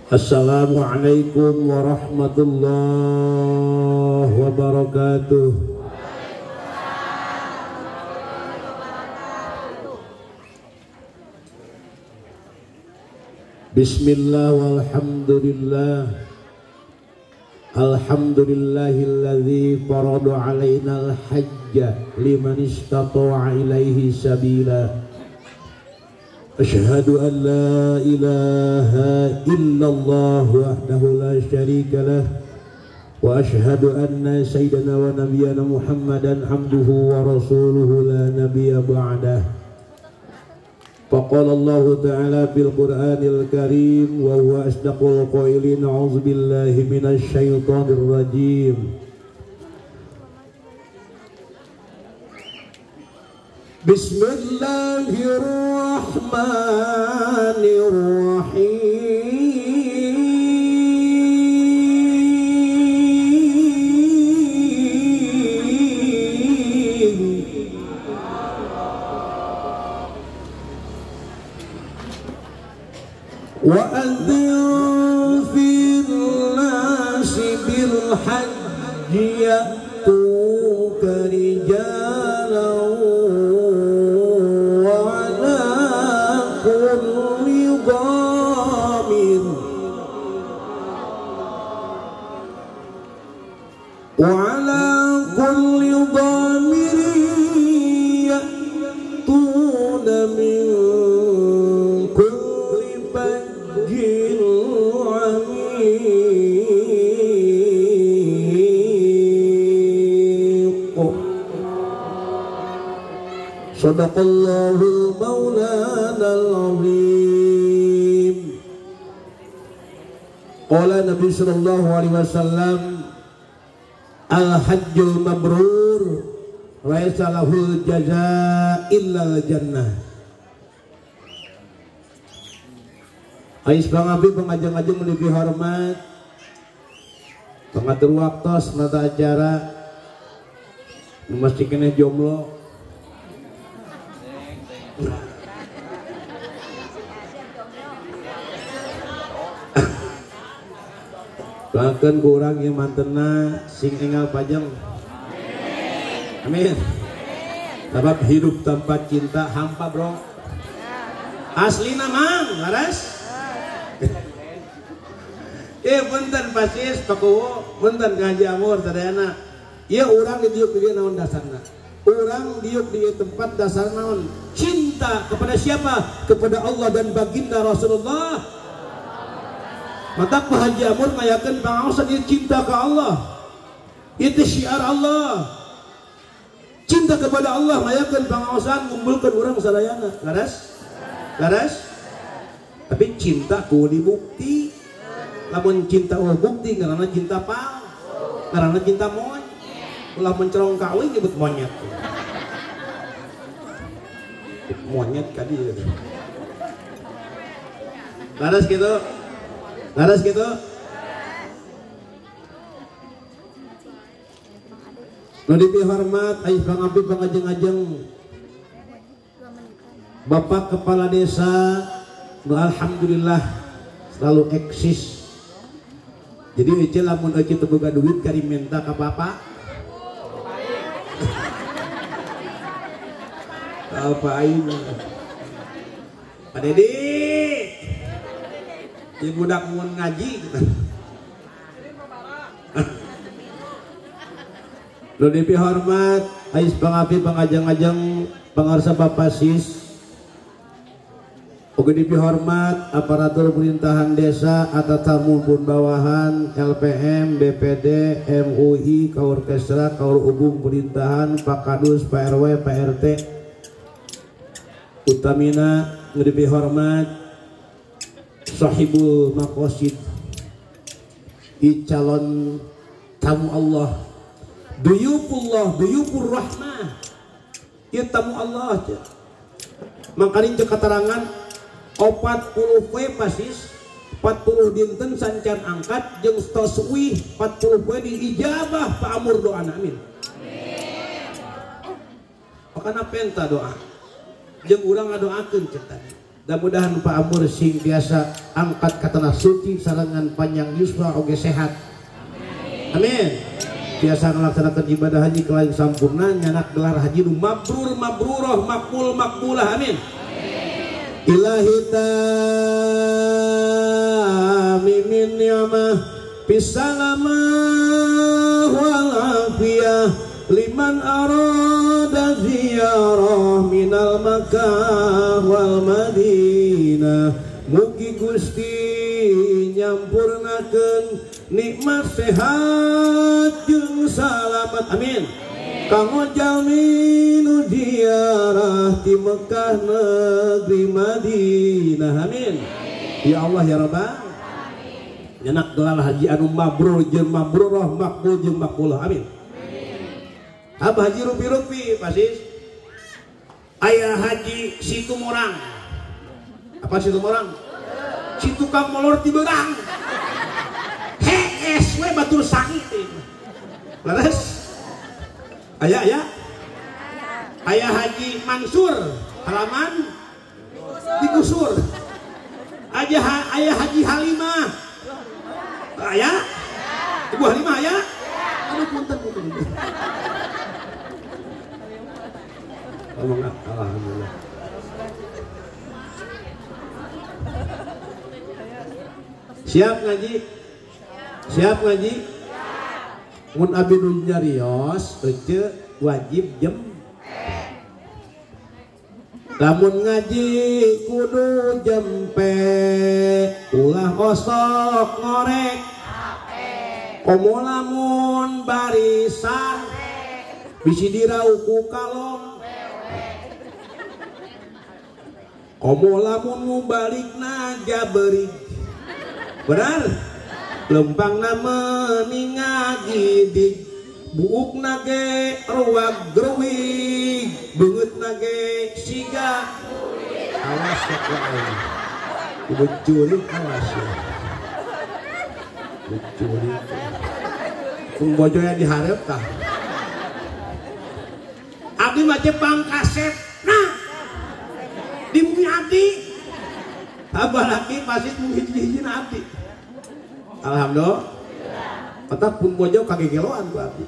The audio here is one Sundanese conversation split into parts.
Assalamualaikum warahmatullahi wabarakatuh. Bismillah walhamdulillah. Alhamdulillahilladzi farada alaina al-hajja liman istata'a ilaihi sabila. Ashhadu an la ilaha illallah wahdahu la syarika lah wa ashhadu anna sayyidana wa nabiyyana Muhammadan abduhu wa rasuluhu la nabiyya ba'dah. Faqala Allah ta'ala fil Qur'anil Karim wa huwa asdaqul qailin, a'udzu billahi minasy syaithanir rajim. Bismillahirrahmanirrahim. Wa adzin fin nasi bil hajji ya'tuka rijalan وعلى كل ضامر يأتون من كل فج عميق. صدق الله المولانا العظيم. قال النبي صلى الله عليه وسلم al-hajjul mabrur laisa lahul jazaa illal jannah. Ais pangabi pengajeng-ajeng lebih hormat pengatur waktos mata acara mesti kena jomblo. Bahkan kurang yang mantena sing enggal pajeng. Amin. Sebab hidup tanpa cinta hampa, bro. Aslina mang, laras. Punten pasis pakuwo, punten ngaji amur sadayana. Ieu urang didiuk di dieu naon dasarna? Urang diuk di tempat dasar naon? Cinta kepada siapa? Kepada Allah dan baginda Rasulullah. Mata Pak Haji Amur ngayakeun pangaosan ieu cinta ke Allah. Itu syiar Allah. Cinta kepada Allah ngayakeun pangaosan ngumpulkeun urang sadayana. Laras? Laras? Tapi cinta kudu dibukti. Lamun cinta eueuh bukti ngaranna cinta pang. Ngaranna cinta monyet. Ulah mencerong kawin nyebut monyet. Monyet ka dieu. Laras gitu? Laras gitu? Nu dipihormat ais pangapi pangajeng-ajeng Bapak Kepala Desa nu alhamdulillah selalu eksis. Jadi ece lamun ece teu boga duit kari minta ka bapak. Apa aing? Pak Dedi. Ya budak mun ngaji. Nu dipihormat ais pangapi pangajeng-ajeng pangarsa Bapak Sis. Oge dipihormat aparatur pemerintahan desa atau tamu pun bawahan LPM, BPD, MUI, Kaur Kesra, Kaur Ubung Pemerintahan, Pak Kadus, Pak RW, Pak RT. Utamina nu dipihormat sahibul maqasid, i calon tamu Allah, duyufullah, duyufur rahmah, ieu tamu Allah. Mangkaning cek keterangan 40 poe pasis 40 dinten sancan angkat jeung tos uih 40 poe diijabah Pak Amur doana, amin. Makana penta doa jeung urang ngadoakeun cek tadi. Mudah-mudahan Pak Amur sing biasa angkat ka tanah suci sarengan panjang yuswa oge sehat. Amin. Biasa melaksanakan ibadah haji kelain sampurna nyanak gelar haji nu mabrur mabruroh makbul makbulah. Amin. Ilahi tamimin ni'mah bisalamah wal afiyah liman arada ziarah minal Makkah wal Madinah. Mugi Gusti nyampurnakeun nikmat sehat jeung salamat. Amin. Kanggo jalmi nu ziarah di Mekah negeri Madinah. Amin. Ya Allah ya Rabbal. Nyenak gelar haji anu mabrur jeung mabruroh makbul jeung makbulah. Amin. Abah haji rupi-rupi pasis. Ayah haji situmorang. Apa situmorang? Si tukang molor ti beurang. Hees we batur sangi teh. Leres. Ayah ya. Ayah haji Mansur halaman digusur. Ayah haji Halimah. Ayah? Ibu Halimah ayah? Aduh punten punten. Alhamdulillah. Siap ngaji? Siap ngaji? Mun abi nu nyarios ece wajib jem. Lamun ngaji kudu jempe, ulah osok ngorek. Komo lamun barisan bisi dirauh ku kalong. Komo lamun mubalikna jaberig. Benar? Lempangna meuni ngagidig, buukna ge ruwag gruwig, beungeutna ge siga. Awas ya Allah. Ibu curik awas ya. Ibu curik. Kung bojo yang diharap tah. Abdi mah Jepang kaset. Nah. Di bumi abdi. Abah laki pasti mung hiji-hijina abdi. Alhamdulillah. Otak pun bojo kagegeloan ku abdi.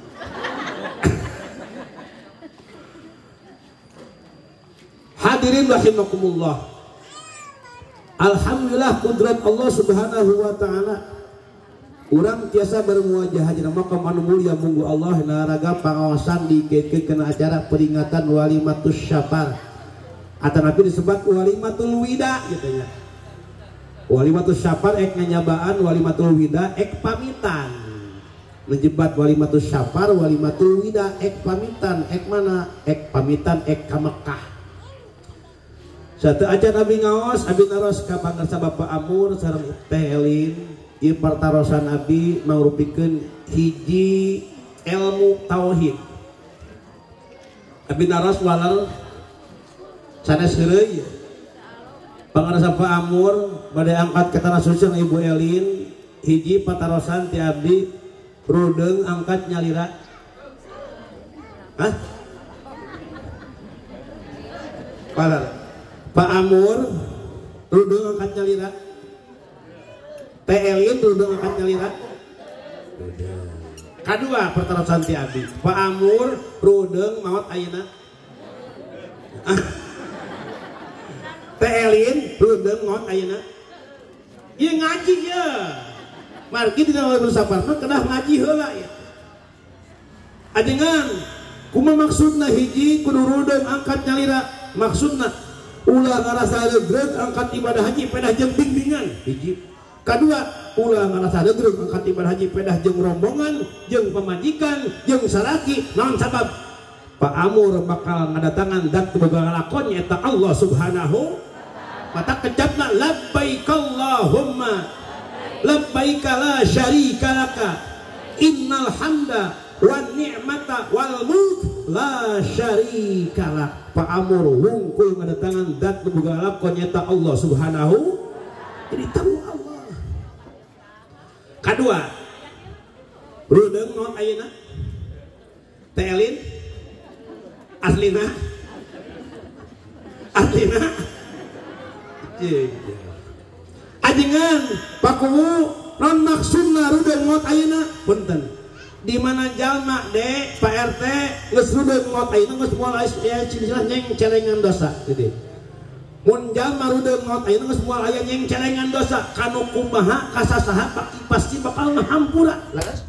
Hadirin rahimakumullah. Alhamdulillah kudrat Allah Subhanahu wa taala. Urang tiasa bermuajah dina makam anu mulia munggu Allah naraga pangaosan dikeutkeun kana acara peringatan walimatus syafar. Atanapi disebut walimatul wida gitu nya. Walimatus syafar ek nganyabaan, walimatul wida ek pamitan. Menjebat walimatus syafar, walimatul wida ek pamitan, ek mana? Ek pamitan ek ka Mekah. Satu acan abi ngaos, abi naros ka pangarsa Bapak Amur sareng Teh Elin. Ieu partarosan abi mangrupikeun hiji ilmu tauhid. Abi naros waler sanes heureuy. Pangarsa Pak Amur bade angkat ka tanah suci Ibu Elin, hiji patarosan ti abdi rudeung angkat nyalira. Hah? Waler. Pak Amur rudeung angkat nyalira. Teh Elin rudeung angkat nyalira. Kadua patarosan ti abdi. Pak Amur rudeung maot ayeuna. Teh Elin rudeung maot ayeuna. Ieu ngaji ye. Margi dina walimatus safar mah kedah ngaji heula ya. Ajengan kumaha maksudna hiji kudu rudeung angkat nyalira. Maksudna ulah ngarasa legreg angkat ibadah haji pedah jeung bimbingan hiji. Kadua ulah ngarasa legreg angkat ibadah haji pedah jeung rombongan jeung pamajikan jeung salaki. Naon sabab? Pak Amur bakal ngadatangan dat boga ngalakon nyaeta Allah Subhanahu mata kecapna labbaik Allahumma labbaik la syarika laka innal hamda wan ni'mata wal mulk la syarika lak. Pak Amur wungkul ngadatangan dat boga ngalakon nyaeta Allah Subhanahu. Jadi tamu Allah. Kadua rudeung naon ayeuna? Teh Elin aslina aslina Ajengan Pak Kuwu non maksudna rudeung maot ayeuna punten. Di mana jalma de Pak RT geus rudeung maot ayeuna geus moal aya silsilah nyeng celengan dosa gitu. Mun jalma rudeung maot ayeuna geus moal aya nyeng celengan dosa kanu kumaha kasasaha pasti bakal ngahampura. Leres?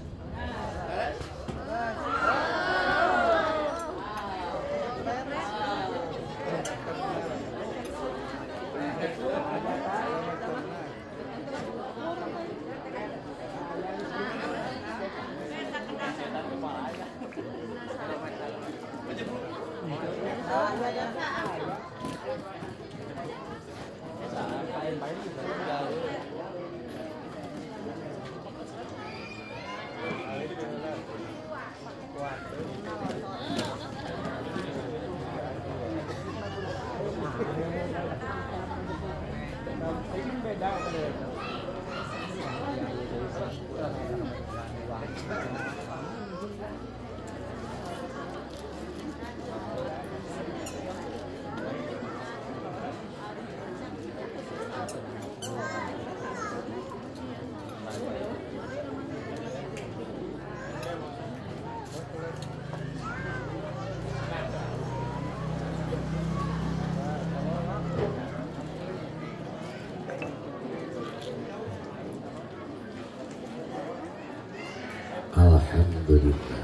Alhamdulillah.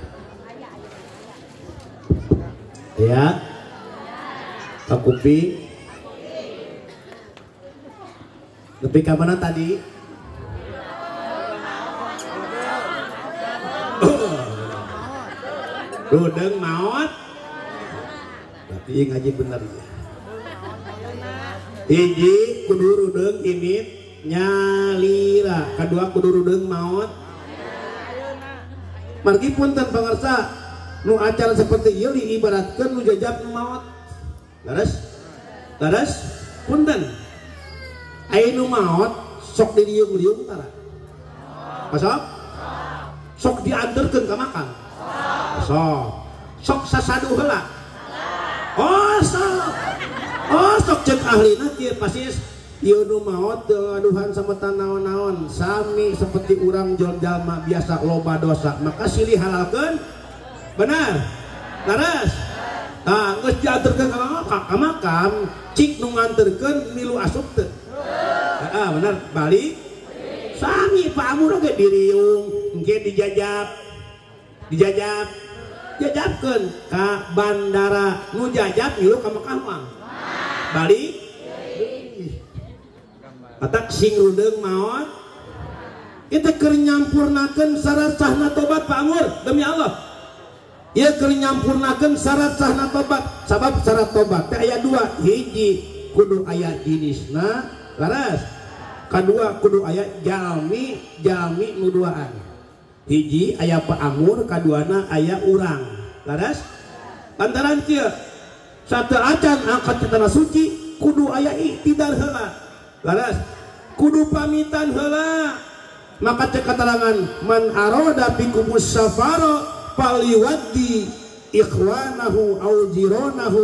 Ya, Pak Kupi. Lebih ke mana tadi? Rudeung maot. Berarti ngaji bener ya. Hiji kudu rudeung indit nyalira, kedua kudu rudeung maot. Margi punten pangarsa nu acara seperti ieu diibaratkeun nu jajab nu maot. Leres? Leres? Punten. Aya nu maot sok diriung-riung tara. Masuk? Sok dianterkeun ka makam. Sok. Sok sasadu heula. Oh sok. Oh sok ceuk ahlina kieu pasis ieu nu maot teu ngaduhan sametan naon-naon sami seperti urang jalma biasa loba dosa maka silih halalkeun benar leres tah geus dianterkeun ka makam cik nu nganterkeun milu asup teu heeh bener balik sami Pak Amur oge diriung engke dijajab dijajab jajabkeun ka bandara nu jajab milu ka Mekah mah balik atak sing rudeung maot itu keur nyampurnakeun syarat sahna tobat Pak Amur demi Allah ieu keur nyampurnakeun syarat sahna tobat sabab syarat tobat teh aya dua hiji kudu aya jenisna leres kadua kudu aya jalmi jalmi nu duaan hiji aya Pak Amur kaduana aya urang leres lantaran kieu sateu acan angkat ke tanah suci kudu aya iktidar heula leres kudu pamitan heula maka cek keterangan man aroda bikumus safaro paliwaddi ikhwanahu au jironahu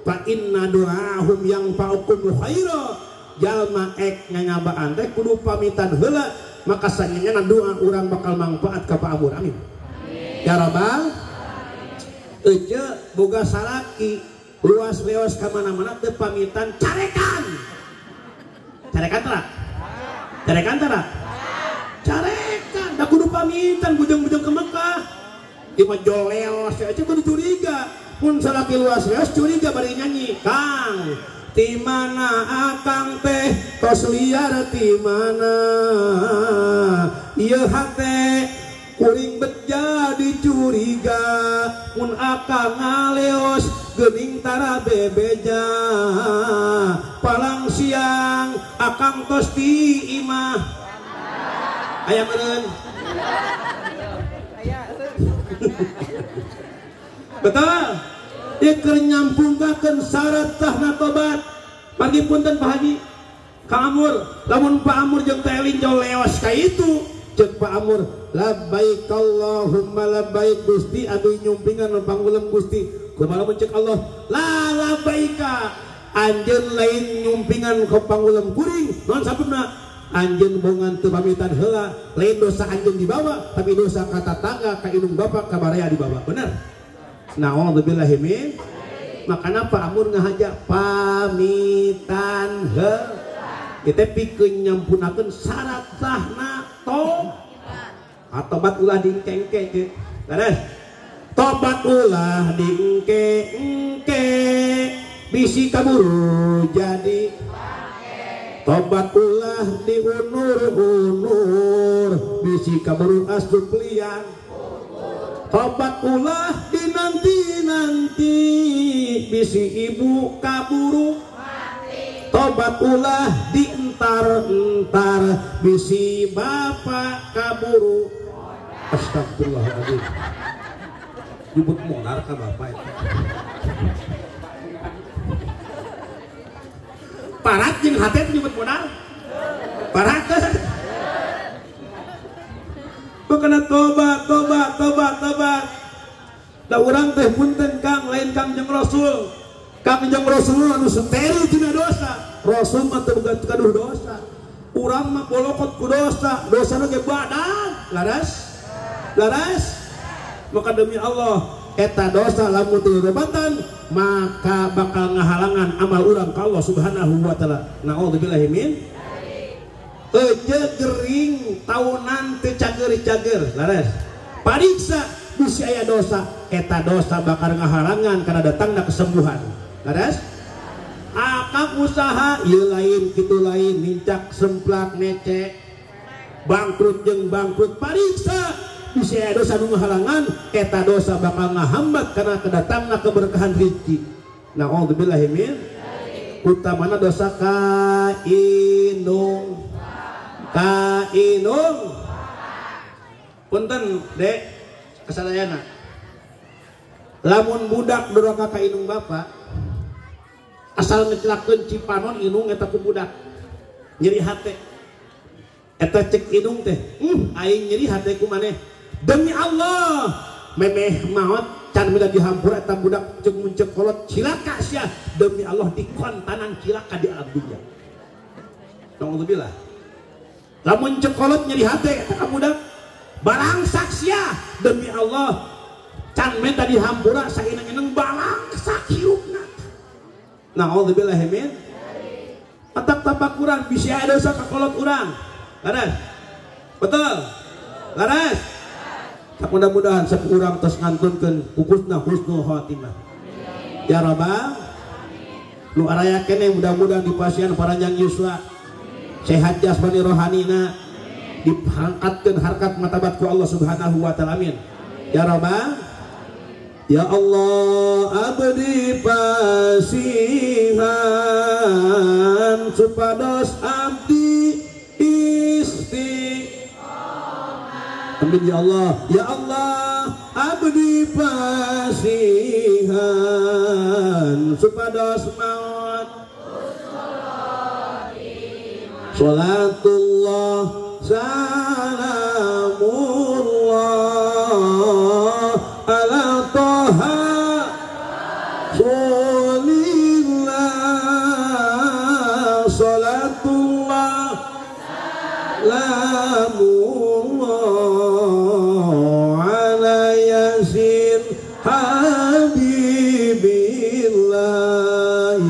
fa inna du'ahum yang fa'ukum khaira jalma ek ngangabaan teh kudu pamitan heula maka sanyana doa urang bakal manfaat ka Pak Amur amin ya rabbal ece boga salaki luas leos ka mana-mana teu pamitan carekan. Carekan tara? Carekan tara? Carekan, da kudu pamitan bujeng-bujeng ke Mekah. Ieu mah joleos aja kudu curiga. Mun salaki luas leos curiga bari nyanyi. Kang, ti mana akang teh tos liar ti mana? Ieu hate kuring bet jadi curiga. Mun akang ngaleos geuning tara bebeja. Palang siang akang tos di imah aya meureun betul ieu keur nyampungkeun syarat sahna tobat margi punten Pak Haji Kang Amur lamun Pak Amur jeung Teh Elin jauh leos ka itu ceuk Pak Amur labbaik Allahumma labbaik Gusti abdi nyumpingan nu pangulem Gusti kumaha lamun ceuk Allah la labbaika Anjeun lain nyumpingan ke pangulem kuring naon sababna anjeun bongan teu pamitan heula lain dosa anjeun dibawa tapi dosa ka tatangga ka indung bapak ka baraya dibawa bener. Naudzubillahi min. Maka napa amun ngahaja pamitan heula kita pikeun nyampunakeun syarat sahna tobat ulah diengke-engke. Beres. Tobat ulah diengke-engke bisi kaburu jadi tobat ulah diunur-unur bisi kaburu asup liang tobat ulah dinanti-nanti bisi ibu kaburu tobat ulah dientar-entar bisi bapak kaburu. Astagfirullahaladzim, nyebut monar ka bapak itu. Parat jeung hate nyebut modal. Parat teh. Bakana tobat, tobat, tobat, tobat. Da urang teh punten Kang, lain Kang jeung Rasul. Kang jeung Rasul anu steril tina dosa. Rasul mah teu boga kaduh dosa. Urang mah bolokot ku dosa, dosana ge badan. Laras? Laras? Maka demi Allah eta dosa lamun teu dirobatan maka bakal ngahalangan amal urang ka Allah Subhanahu wa taala. Naudzubillahi min. Euceu gering taunan teu cager-cager, laras. Pariksa bisi aya dosa, eta dosa bakal ngahalangan kana datangna kesembuhan. Laras? Akang usaha ieu lain kitu lain nincak semplak necek bangkrut jeung bangkrut pariksa bisi aya dosa nu ngahalangan eta dosa bakal ngahambat karena kedatangna keberkahan rezeki. Naudzubillahi min. Utamana dosa ka inung. Ka inung. Punten Dek kasadayana. Lamun budak doraka ka inung bapak asal ngecelakeun cipanon inung eta ku budak nyeri hate. Eta cek inung teh, aing nyeri hate ku maneh. Demi Allah, memeh maot can minta dihampura eta budak ceuk mun ceuk kolot cilaka sia. Demi Allah dikontanan cilaka di alam dunia. Naudzubillah. Lamun ceuk kolot nyeri hate eta ka budak balangsak sia. Demi Allah can minta dihampura saineng-ineng balangsak hirupna. Naudzubillah min. Atap tapakuran bisi aya dosa ka kolot urang. Laras. Betul. Laras. Mudah-mudahan sakurang tos ngantunkeun kukusna husnul khatimah. Ya Rabbal. Nu araya keneh mudah-mudahan dipasihan paranjang yuswa. Sehat jasmani rohanina, dipangkatkeun harkat martabat ku Allah Subhanahu wa taala. Amin. Ya Rabbal. Ya Allah abdi pasihan supados abdi istiqomah. Amin ya Allah. Ya Allah abdi pasihan supados maut salatullah salamullah ala toha Rasulillah salatullah salamullah ala yasin habibillah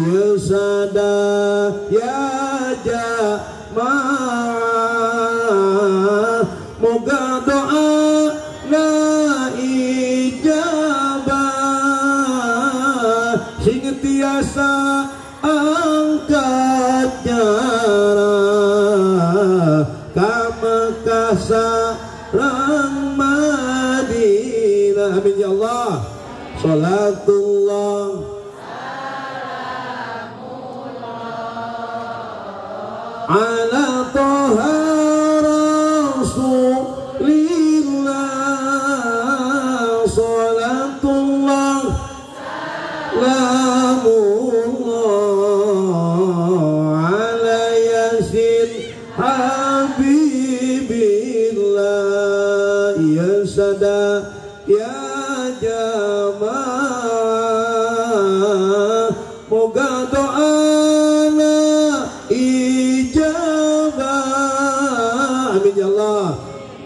yusada ya jamaah moga doa na ijabah sing tiasa angkat nyara ka Mekah sareng Madinah. Amin ya Allah. Salatullah ala toha Rasulillah salatullah salamullah ala yasin habibillah ya sada ya jamaah moga doa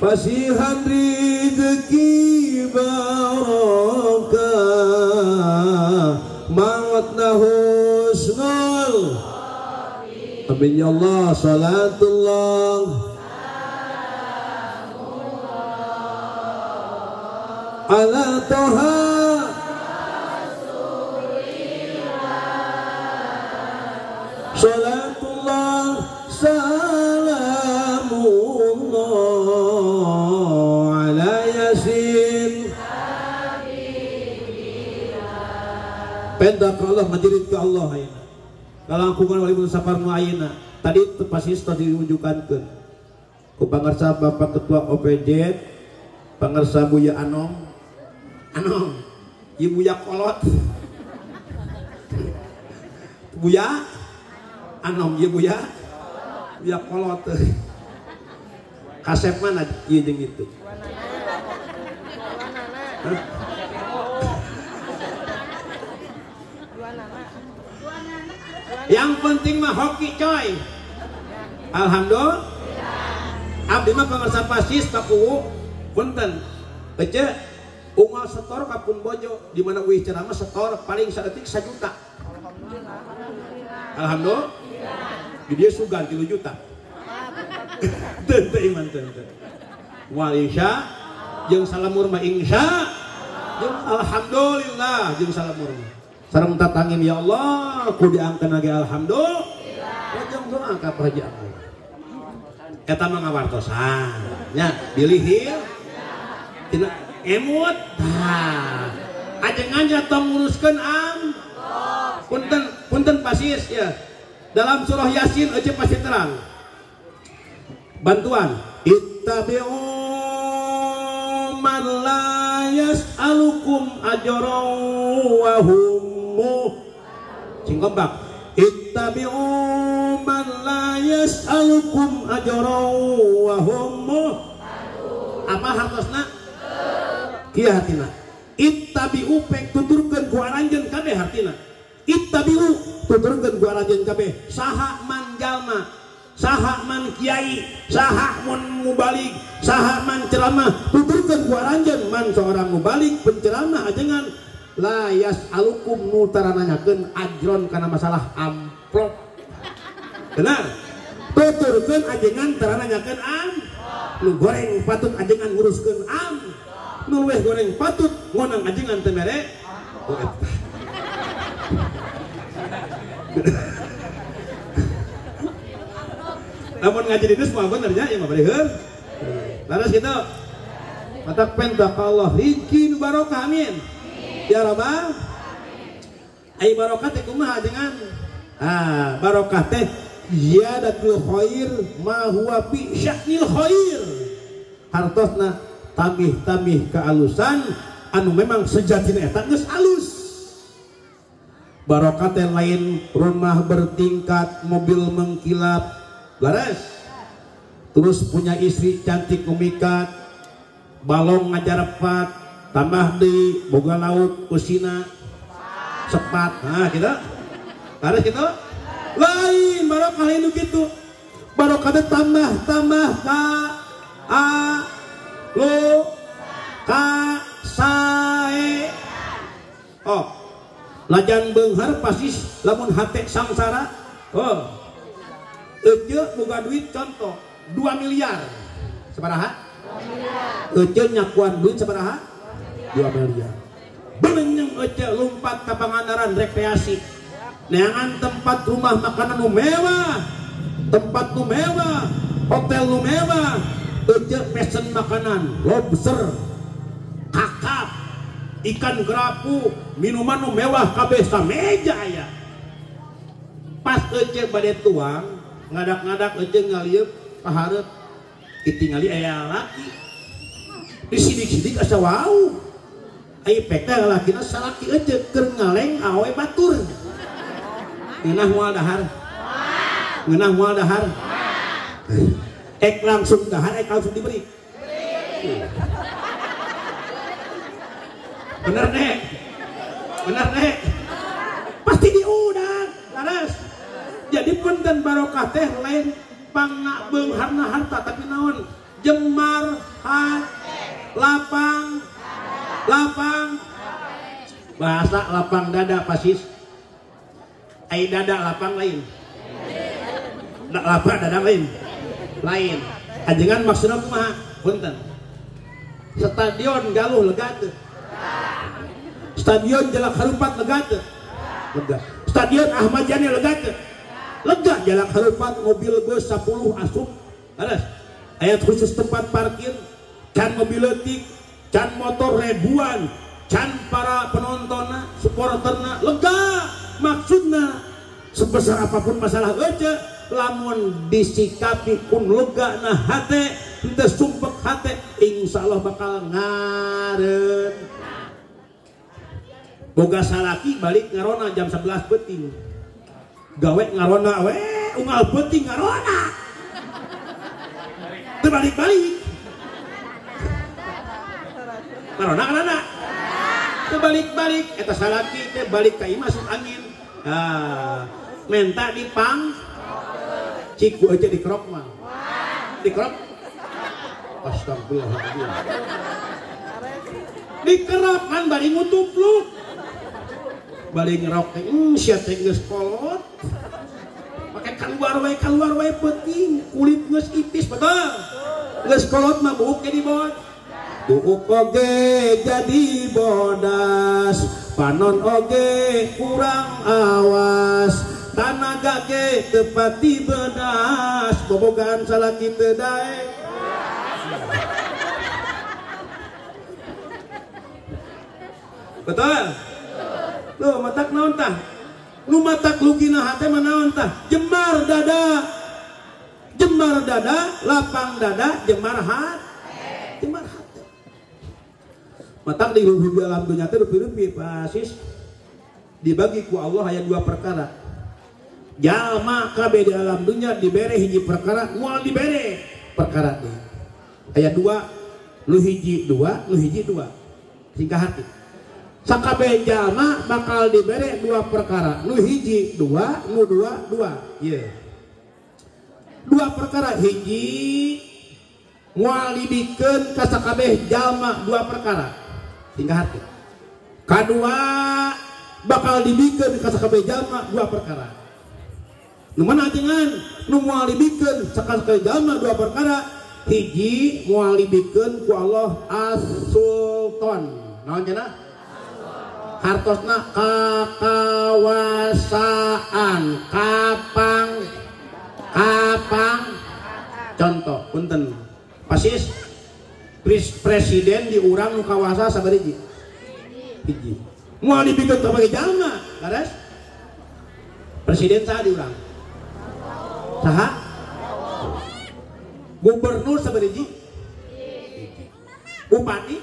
Pasihan rezeki barokah mautna husnul. Amin ya Allah. Salatullah ala toha salatullah salamullah ala yasin. Penta ke Allah, majerit ke Allah ayeuna. Kalangkungan wali safar nu ayeuna. Tadi pasti tadi diunjukkankeun ku pangarsa Bapak Ketua OPJ, pangarsa Buya Anom. Anom, ieu Buya kolot. Buya Anom ieu Buya. Buya kolot. Kasep mana ieu jeung itu? Hah? Yang penting mah hoki coy. Alhamdulillah. Abdi mah pangarsa pasis pakuwu punten. Ece unggal setor ka pun bojo di mana uih ceramah setor paling saeutik 1 juta. Alhamdulillah. Di dia sugan 3 juta. Teu teu iman teu teu. Wal insya jeung salamur mah insya jeung alhamdulillah jeung salamur mah. Sareng tatangin ya Allah ku diangkeun lagi alhamdulillah. Jeung doa ka Pak Haji Amir. Eta mah ngawartosan nya bilihil tina emut. Tah ajengan nya tong nguruskeun am. Punten punten pasis ya. Dalam surah Yasin eueuh pasti terang. Bantuan ittabi'u man la yas'alukum ajran wa hum cing kompak. Ittabi'u man la yas'alukum ajran wa hum. Apa hartosna? Kieu hartina. Ittabi'u pek tuturkeun ku aranjeun kabeh hartina. Ittabi'u tuturkeun ku aranjeun kabeh. Saha man jalma, saha man kiai, saha mun mubalig, saha man ceramah, tuturkeun ku aranjeun man seorang mubalig penceramah ajengan la yas'alukum nu tarananyakeun ajron kana masalah amplop. Benar? Tuturkeun ajengan tarananyakeun am. Nu goreng patut ajengan nguruskeun am. Nu leuwih goreng patut ngonang ajengan teu mere. Oh eta. Lamun ngaji di mah bener nya ieu mah bari heun. Laras kitu. Matak penta ka Allah rizki nu barokah amin. Ya Rabbal. Ai barokah teh kumaha ajengan? Ah, barokah teh ziyadatul khair ma huwa fi sya'nil khair. Hartosna tamih-tamih kealusan anu memang sejatina eta geus alus. Barokah teh lain rumah bertingkat, mobil mengkilap, laras. Terus punya istri cantik memikat, balong ngajarepat, tambah di boga lauk usina sepat. Nah, gitu. Laras gitu. Lain barokah lain gitu. Barokah teh tambah-tambah ka a lu ka sae. Oh. Lajan beunghar pasis lamun hate sangsara. Oh. Ece boga duit contoh 2 miliar. Sabaraha? 2 miliar. Ece nyakuan duit sabaraha? 2 miliar. Belenyeng ece lompat ka Pangandaran rekreasi. Neangan tempat rumah makanan nu mewah, tempat nu mewah, hotel nu mewah. Ece pesen makanan lobster, kakap, ikan kerapu, minuman nu mewah kabeh sameja aya. Pas ece bade tuang, ngadak-ngadak ece ngalieuk ka hareup, ditingali aya laki. Disidik-sidik asa wau. Ai pek teh lalakina salaki ece keur ngaleng awe batur. Ngeunah moal dahar. Ngeunah moal dahar. Ek langsung dahar, ek langsung diberi. Bener nek? Bener nek? Pasti diundang, laras. Jadi punten barokah teh lain pangna beungharna harta tapi naon? Jemar hate, lapang, lapang, bahasa lapang dada pasis. Ai dada lapang lain, lapang dada lain, lain. Ajengan maksudna kumaha? Punten. Stadion Galuh lega teu? Stadion Jalak Harupat lega teu? Lega. Stadion Ahmad Yani lega teu? Lega. Jalak Harupat mobil geus 10 asup. Leres. Ayat khusus tempat parkir, can mobil leutik, can motor ribuan, can para penontonna, supporterna lega. Maksudna sebesar apapun masalah ece, lamun disikapi kun lega na hate, henteu sumpek hate, insyaallah bakal ngaren. Boga salaki balik ngarona jam 11 peuting. Gawe ngarona we, unggal peuting ngarona. Teu balik-balik. Ngarona ngarona. Teu balik-balik eta salaki teh balik ka imah masuk angin. Ah, menta dipang ciku aja dikerok mah. Dikerok. Astagfirullahaladzim. Dikerok kan bari ngutupluk. Bari ngerok teh, sia teh geus kolot. Pake keluar wae peuting, kulit geus ipis betul. Geus kolot mah buuk ge dibot. Buuk oge jadi bodas, panon oge kurang awas, tanaga ge teu pati bedas, bobogaan salaki teu daek. Betul? Loh, matak naon tah? Nu matak lugina hate mah naon tah? Jemar dada. Jemar dada, lapang dada, jemar hate. Jemar hate. Matak di alam dunya teh rupi-rupi pasis dibagi ku Allah aya dua perkara. Jalma kabeh di alam dunya dibere hiji perkara, moal dibere perkara teh. Aya dua, nu hiji dua, nu hiji dua. Singkah hati. Sakabeh jalma bakal dibere dua perkara, nu hiji dua, nu dua dua. Ieu. Dua perkara, hiji moal dibikeun ka sakabeh jalma dua perkara. Tinggal hati. Kadua bakal dibikeun ka sakabeh jalma dua perkara. Nu mana ajengan? Nu moal dibikeun sakabeh jalma dua perkara. Hiji moal dibikeun ku Allah as-sultan. Naon cenah? Hartosna kakawasaan, kapang, kapang. Contoh punten. Pasis presiden di urang nu kawasa sabariji? Hiji. Moal dibikeun ka bagi jalma, leres? Presiden saha di urang? Saha? Gubernur sabariji? Hiji. Bupati?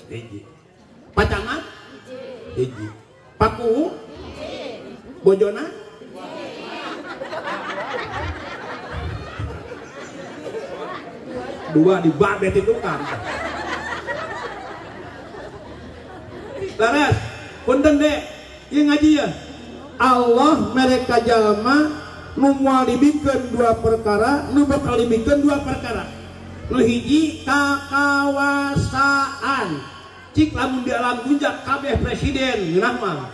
Hiji. Pacamat? Hiji. Pakuwu? Bojona? Dua di babet itu kan. Laras, punten dek, ieu ngaji ya. Allah mereka jalma nu moal dibikeun dua perkara, nu bakal dibikeun dua perkara. Nu hiji kakawasaan. Cik lamun di alam dunya kabeh presiden ngeunah mah.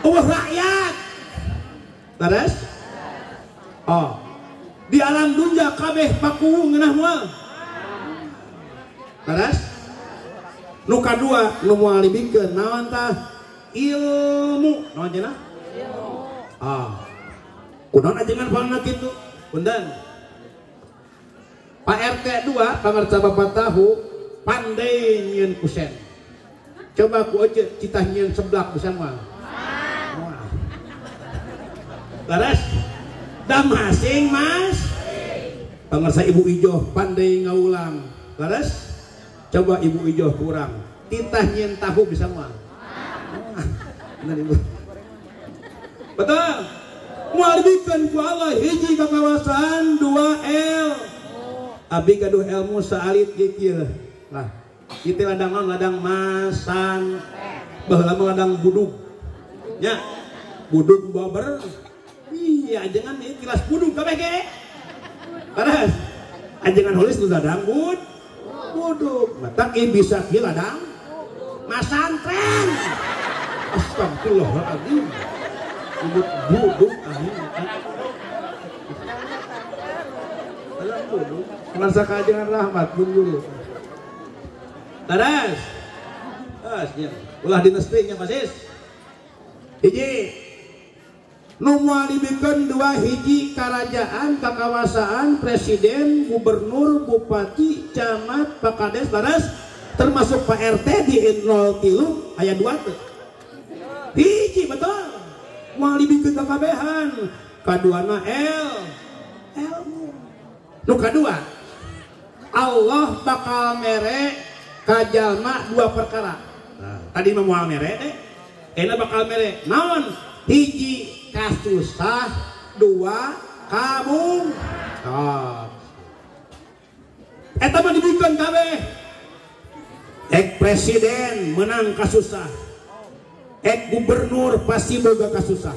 Eueuh rakyat. Laras? Oh. Di alam dunya kabeh pakuwu ngeunah moal. Laras? Nu kadua nu moal dibikeun naon tah? Ilmu. Naon cenah? Ilmu. Ah. Kunaon ajengan palna kitu? Punten. Pak RT 2 pangarsa bapak tahu pandai nyieun kusen. Coba ku ece citah nyieun seblak bisa moal. Moal. Laras? Dah masing mas. Pangarsa Ibu Ijoh pandai ngaulang. Laras? Coba Ibu Ijoh kurang. Titah nyieun tahu bisa moal. Benar Ibu. Betul. Moal dibikeun ku Allah hiji kakawasaan dua L. Abi gaduh ilmu saalit ge kieu. Lah, ieu teh ladang naon? Ladang masan. Baheula mah ladang budug. Nya. Budug bober. Iya, jangan ieu kilas budug kabeh ge. Laras. Ajengan holis nu ladang bud buduk. Matak ieu bisa kieu ladang masantren. Astagfirullahaladzim. Nyebut buduk aing. Ladang buduk. Masa kajengan rahmat pun guru. Taras. Tas nya. Ulah dinasti nya pasis. Hiji. Nu moal dibikeun dua hiji karajaan, kakawasaan, presiden, gubernur, bupati, camat, pak kades, laras, termasuk Pak RT di 03 aya 2 teh. Hiji betul. Moal dibikeun kakabehan. Kaduana L. Ilmu. Nu kadua, Allah bakal mere ka jalma dua perkara. Nah, tadi mah moal mere teh. Euna bakal mere naon? Hiji kasusah, dua kabung. Oh. Eta mah dibikeun kabeh. Ek presiden menang kasusah. Ek gubernur pasti boga kasusah.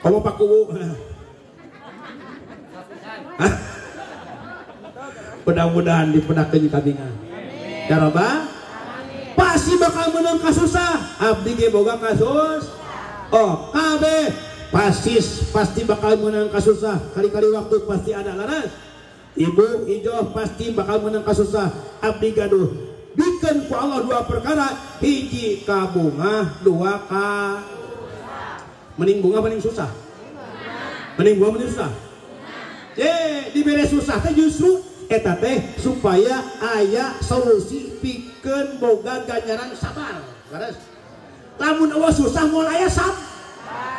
Komo Pak Kuwu. Hah? Mudah-mudahan dipedakeun kabingan. Ya Rabbal, pasti bakal menang kasusah. Abdi ge boga kasus. Oh, kabeh pasti bakal menang kasusah. Kali-kali waktu pasti ada laras. Ibu ijoh pasti bakal menang kasusah. Abdi gaduh bikeun ku Allah dua perkara, hiji kabungah, dua ka. Mending bunga mending susah. Mending bunga mending susah. Dibere susah teh justru eta teh supaya aya solusi pikeun boga ganjaran sabar. Laras. Lamun eueuh susah moal aya sab.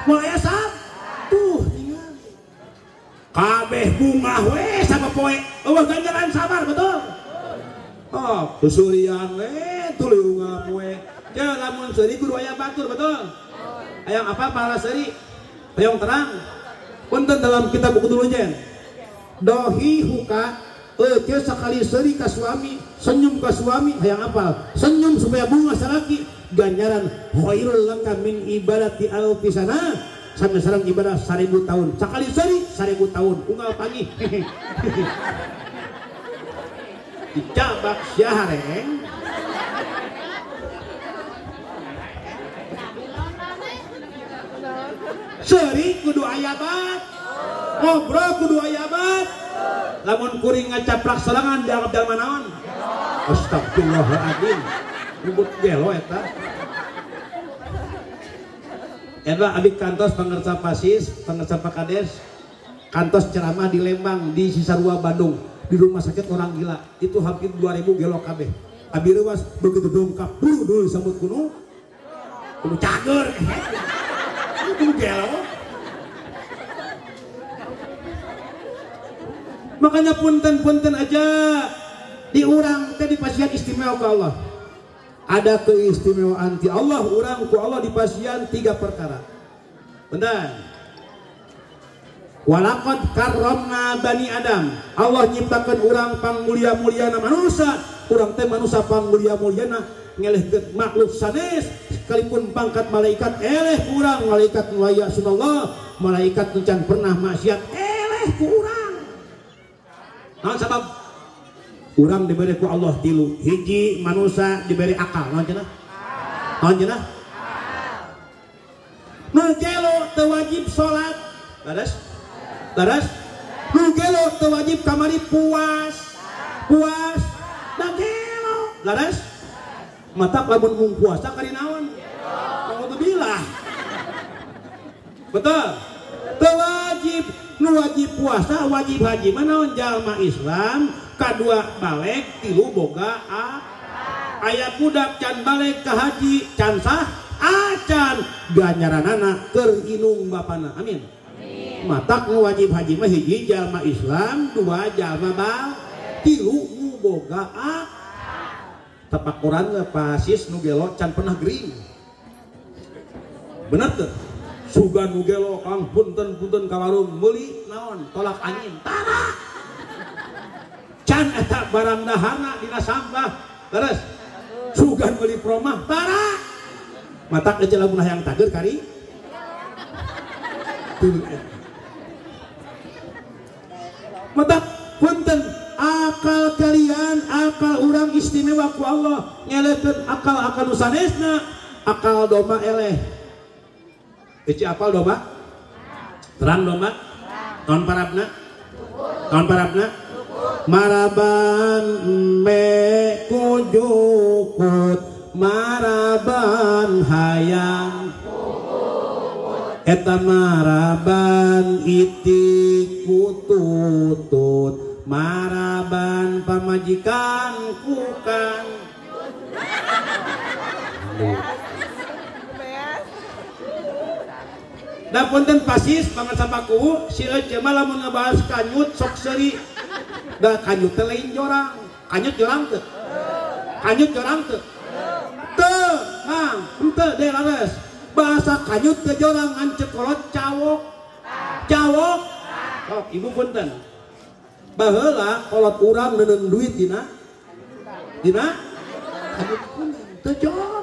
Moal aya sab. Tuh tinggal. Kabeh bungah we sama poe eueuh ganjaran sabar betul. Oh, susurian we tuluy unggal poe. Teu lamun seuri kudu aya batur betul. Hayang apa pahala seuri? Hayang terang. Punten dalam kitab buku dulu jen. Dohi huka ece sakali seuri ka suami, senyum ka suami hayang apal. Senyum supaya bunga salaki. Ganjaran khairul laka min ibadati alfi sana sampai sareng ibadah 1000 tahun. Sakali seuri 1000 tahun unggal pagi. Dicabak syahareng. Seuri kudu aya bat. Ngobrol kudu aya bat. Lamun kuring ngacaplak serangan dianggap jalma naon? Astagfirullahaladzim. Nyebut gelo eta. Eta abdi kantos pangersa pasis, pangersa Pak Kades, kantos ceramah di Lembang di Cisarua Bandung, di rumah sakit orang gila. Itu hampir 2000 gelo kabeh. Abi reuwas begitu dongkap dulu disambut kuno. Kuno cager. Kuno gelo. Makanya punten-punten aja di urang teh dipasihan istimewa ke Allah. Ada keistimewaan ti Allah, urang ku Allah dipasihan tiga perkara. Bentar. Walaqad karramna bani Adam. Allah nyiptakeun urang pangmulia-muliana manusia. Urang teh manusia pangmulia-muliana ngelehkeun makhluk sanes sekalipun pangkat malaikat eleh urang, malaikat nu aya sunallah, malaikat nu can pernah maksiat eleh ku urang. Naon sabab? Urang diberi ku Allah tilu. Hiji manusia diberi akal. Naon cenah? Naon cenah? Nu gelo teu wajib salat. Laras? Laras? Nu gelo teu wajib kamari puas. Puas. Da gelo. Laras? Matak lamun mung puasa kari naon? Alhamdulillah. Betul? Teu wajib. Nu wajib puasa, wajib haji mah naon? Jalma Islam kadua balik tilu boga a aya budak can balik ka haji can sah acan ganjaranana keur inung bapana. Amin. Matak nu wajib haji mah hiji jalma Islam, dua jalma bal, tilu nu boga a. Tapakuran pasis nu gelo can pernah gering. Bener teu? Sugan nu gelo kang punten-punten ka warung meuli naon tolak angin tara. Can eta barang dahana dina sampah. Terus sugan meuli promah tara. Matak ece lamun hayang tager kari. Matak Punten akal kalian akal urang istimewa ku Allah ngelehkeun akal akal nu sanesna akal domba eleh. Eci apal domba? Terang domba? Naon parabna? Naon parabna? Maraban me kujukut maraban hayang eta maraban itik kututut maraban pamajikan kukan. Da punten pasis banget sapaku si Ece mah lamun ngebahas kanyut sok seuri. Da kanyut teh lain jorang. Kanyut jorang teu? Kanyut jorang teu? Teu, Mang, henteu deh lares. Bahasa kanyut teh jorang ngan ceuk kolot cawok. Cawok. Sok ibu punten. Baheula kolot urang neuneun duit dina dina kanyut kuning teu jorang.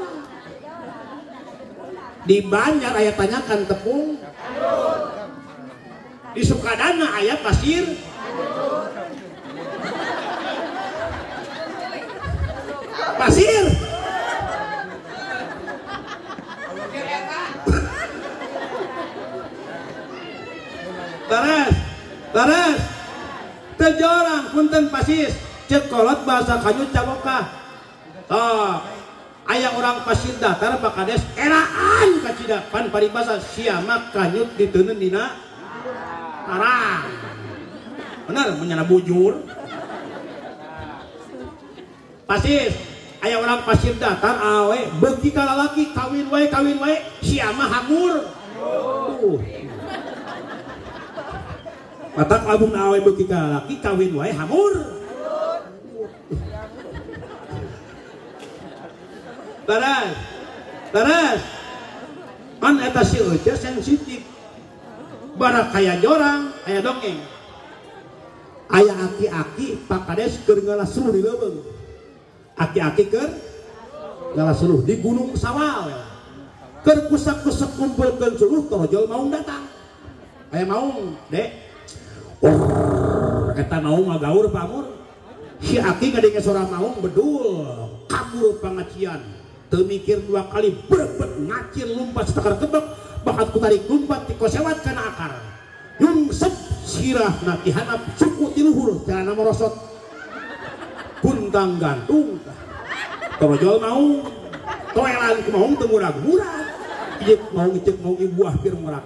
Di Banjar aya tanyakan tepung, di Sukadana aya pasir, pasir. Taras, taras, teu jorang punten pasis, ceuk kolot bahasa kanyut cawokah. Tok. Aya orang pasir datar Pak Kades eraan kacida pan paribasa siama kanyut diteuneun dina tarang. Bener menyana bujur. Pasis aya orang pasir datar awe beuki ka lalaki kawin wae siama hamur. Tuh. Matak lamun awe beuki ka lalaki kawin wae hamur. Taras, taras, kan eta si Ece sensitif. Barak kaya jorang, aya dongeng. Aya aki-aki Pak Kades keur ngalasruh di leuweung. Aki-aki keur ngalasruh di Gunung Sawal. Keur kusak-kusak kumpulkeun suluh torojol maung datang. Aya maung, Dek. Eta maung ngagaur pamur. Si aki ngadenge sora maung bedul, kabur pangacian. Teu mikir dua kali berebet ngacir lumpat setakar kebek bakat kutarik lumpat tikosewat kana akar nyungsep sirah ti hanap suku ti luhur carana merosot kuntang gantung torojol maung toelan ku maung teu murag-murag ieu maung cek maung buah pir murag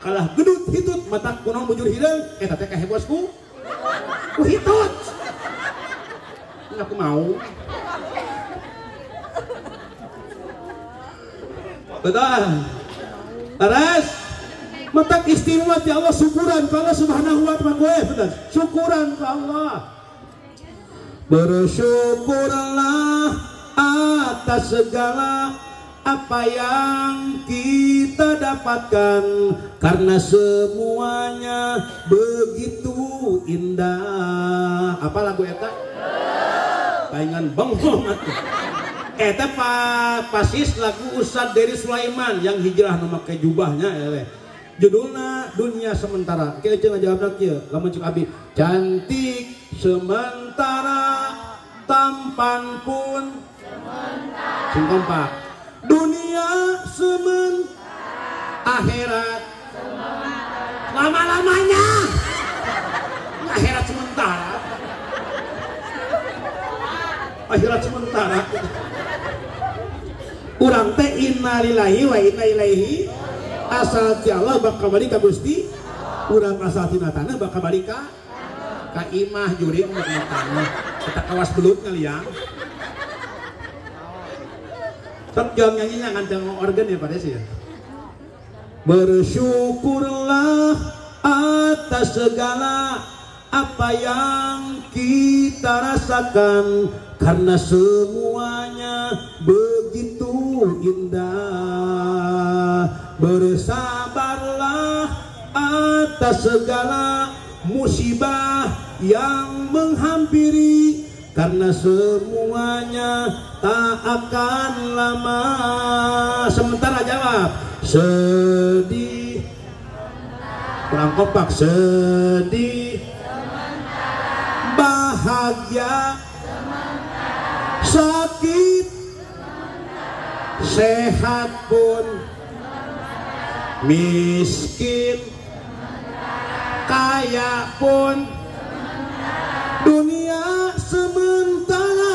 kalah gedut hitut mata kunaon bujur hideung eta teh kahebos ku hitut aku mau. Betul. Terus matak istimewa ti Allah syukuran ka Allah Subhanahu wa ta'ala gue, betul. Syukuran ka Allah. Bersyukurlah atas segala apa yang kita dapatkan karena semuanya begitu indah. Apa lagu eta? Palingan bengong atuh. Eta pasis lagu Ustadz Dery Sulaiman yang hijrah nu make jubahnya eleh. Judulna Dunia Sementara. Kieu cenah jawabna kieu, lamun cek abi, cantik sementara, tampan pun sementara. Sing kompak. Dunia sementara, akhirat sementara. Lama-lamanya. Akhirat sementara. Akhirat sementara. Urang teh innalillahi wa inna ilaihi asal ti Allah bakal balik ka Gusti. Urang asal tina tanah bakal balik ka imah jurig mah tanah. Kita kawas belut ngaliang. Sok jawab nyanyinya ngancang organ ya Pak Desi ya. Bersyukurlah atas segala apa yang kita rasakan karena semuanya begitu indah. Bersabarlah atas segala musibah yang menghampiri karena semuanya tak akan lama. Sementara jawab sedih, kurang kompak sedih. Bahagia sementara, sakit sementara, sehat pun sementara, miskin sementara, kaya pun sementara, dunia sementara,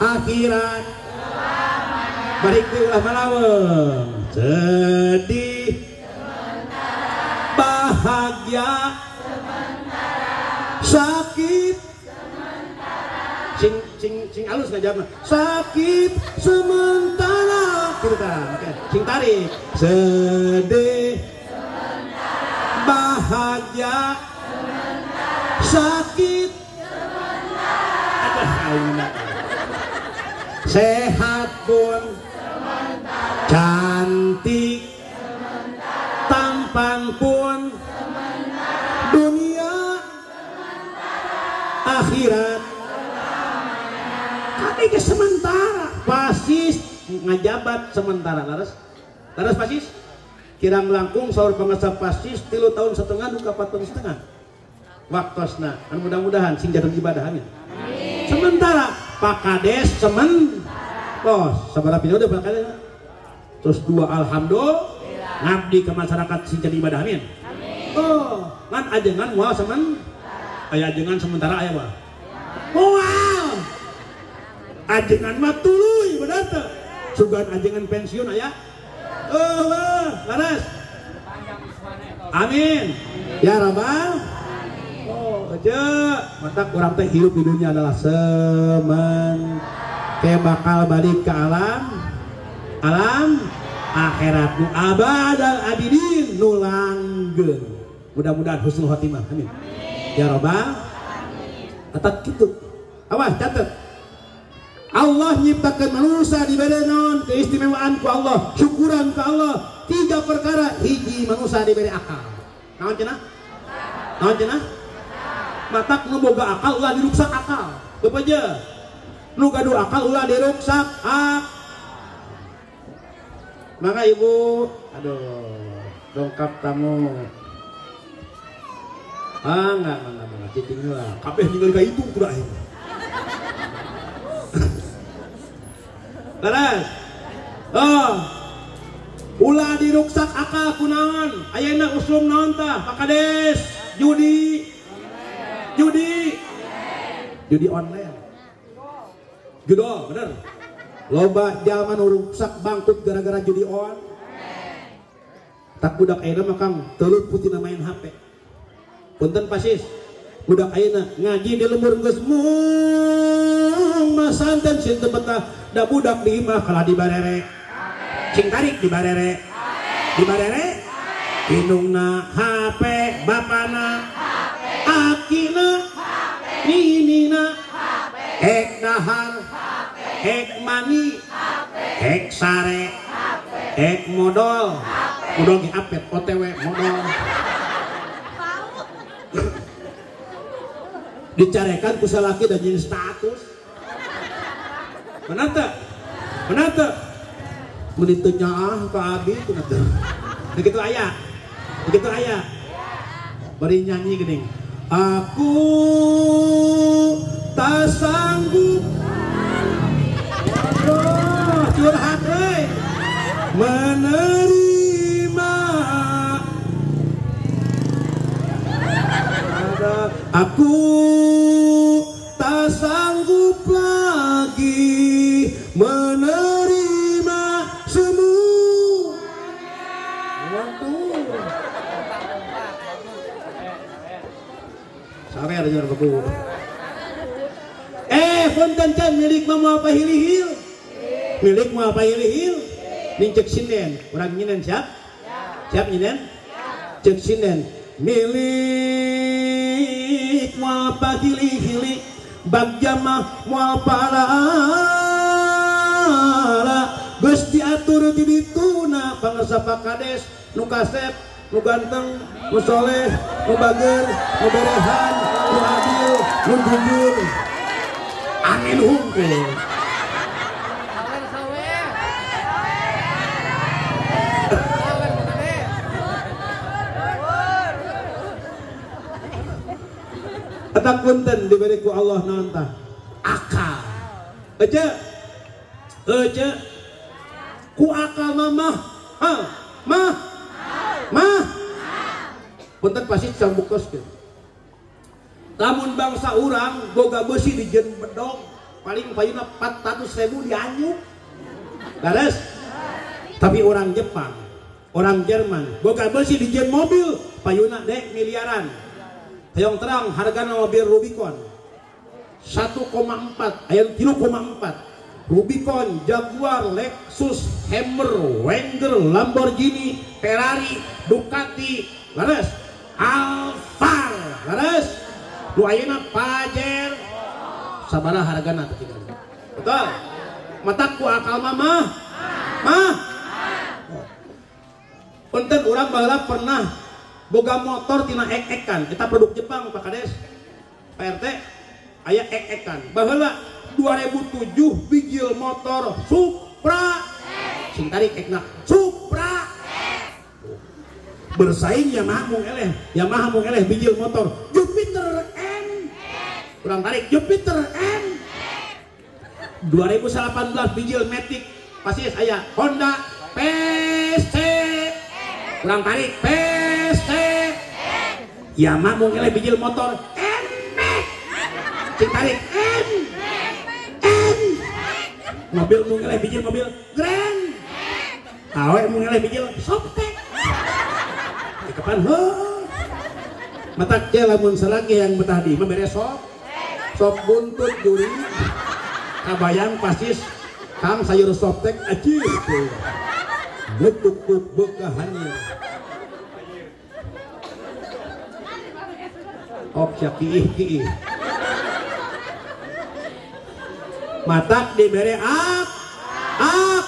akhirat selamanya. Balik deui ulah malaweng. Sedih sementara, bahagia sementara, sakit sementara, sing sing sing alus ngajawabna. Sakit sementara kitu tah, sing tarik. Sedih sementara, bahagia sementara, sakit sementara, aduh, sehat pun sementara, cantik sementara, tampan pun sementara, dunia sementara, akhirat selamanya. Ke sementara pasis ngajabat sementara laras laras pasis kirang langkung saur pangasa pasis 3 tahun setengah duka 4 tahun setengah waktosna anu mudah-mudahan sing jatuh ibadah amin. Sementara Pak Kades semen bos sabaraha periode Pak Kades terus 2 alhamdulillah ngabdi ke masyarakat sing jadi ibadah amin. Oh ngan ajengan moal semen aya ajengan sementara aya mah moal ajengan mah tuluy bener teu sugan ajengan pensiun aya oh laras amin ya rabbal. Oh aja mata kurang teh hidup di dunia adalah semen kayak bakal balik ke alam alam akhirat nu abadal abidin nu langgeng. Mudah-mudahan husnul khotimah amin ya rabbal. Atak kitu awas catat. Allah nyiptakan manusia diberi non keistimewaan ku Allah, syukuran ku Allah. 3 perkara, hiji manusia diberi akal. Naon cenah? Naon cenah? Matak nu boga akal ulah diruksak akal. Bepeje. Nu gaduh akal ulah diruksak ak. Maka ibu, aduh, dongkap tamu. Ah, enggak, cicing heula. Kabeh ninggal ka itu kudu aing. Laras. Oh. Ulah diruksak akal kunaon? Ayeuna usum naon tah? Pak Kades, judi. Judi. Judi online. Judol, bener. Loba jalma nu ruksak bangkrut gara-gara judi on. Tak budak ayeuna mah Kang teuleut putina main HP. Punten pasis. Budak ayeuna ngaji di lembur geus mung masanten sieun teu betah. Da budak di imah kalah dibarere. Cing tarik dibarere. Dibarere. Indungna HP, bapana HP, akina HP, ninina HP, ek dahar HP, ek mani HP, ek sare HP, ek modol HP. Modol ge apet OTW modol. Dicarekan ku salaki dan jadi status. Benar teu? Benar teu? Mun teu nyaah ka abi teu teu. Begitu aya. Begitu aya. Bari nyanyi geuning. Aku tak sanggup. Oh, curhat euy. Menerima. Aku tak sanggup lagi menerima semua. Waduh. Sawer aja baku. Punten can milik mah apa hilihil? Milik mah apa hilihil? Ning cek sinden, urang nyinen siap? Siap nyinen? Cek sinden. Milik moal pahili-hili bagja mah moal parala geus diatur di dituna pangersa Pak Kades nu kasep nu ganteng nu soleh nu bager nu berehan nu adil nu jujur amin hungkul. Eta punten diberi ku Allah naon tah? Akal. Ece. Ece. Ku akal mah. Ha, mah. Mah. Punten pasti can buktoskeun. Lamun bangsa urang boga beusi dijieun bedog paling payuna 400.000 dianyuk. Leres? Tapi orang Jepang, orang Jerman boga beusi dijieun mobil payuna dek miliaran. Hayang terang hargana mobil Rubicon 1,4 aya 3,4. Rubicon, Jaguar, Lexus, Hammer, Wenger, Lamborghini, Ferrari, Ducati, leres, Alphard, leres. Nu ayeuna Pajero. Sabaraha hargana teh tinggal. Betul. Matak ku akal mah mah. Mah. Punten urang baheula pernah boga motor tina ek-ekan, kita produk Jepang Pak Kades. Pak RT aya ek-ekan. Baheula 2007 bijil motor Supra. Sing tarik ekna Supra. Bersaing Yamaha mung eleh, Yamaha mung eleh bijil motor Jupiter N. Kurang tarik Jupiter N. 2018 bijil Matic pasti aya Honda PC. Kurang tarik PC. Yamaha mung eleh bijil motor N. Sing tarik N. N. Mobil mung eleh bijil mobil Grand. Awe mung eleh bijil Softex. Kapan heuh. Matak ge lamun salaki yang betah di mah bere sop. Sop buntut juri. Kabayang pasis kang sayur Softex aji teh. Getuk beukahannya. Op sia kiih kiih. Matak dibere ak ak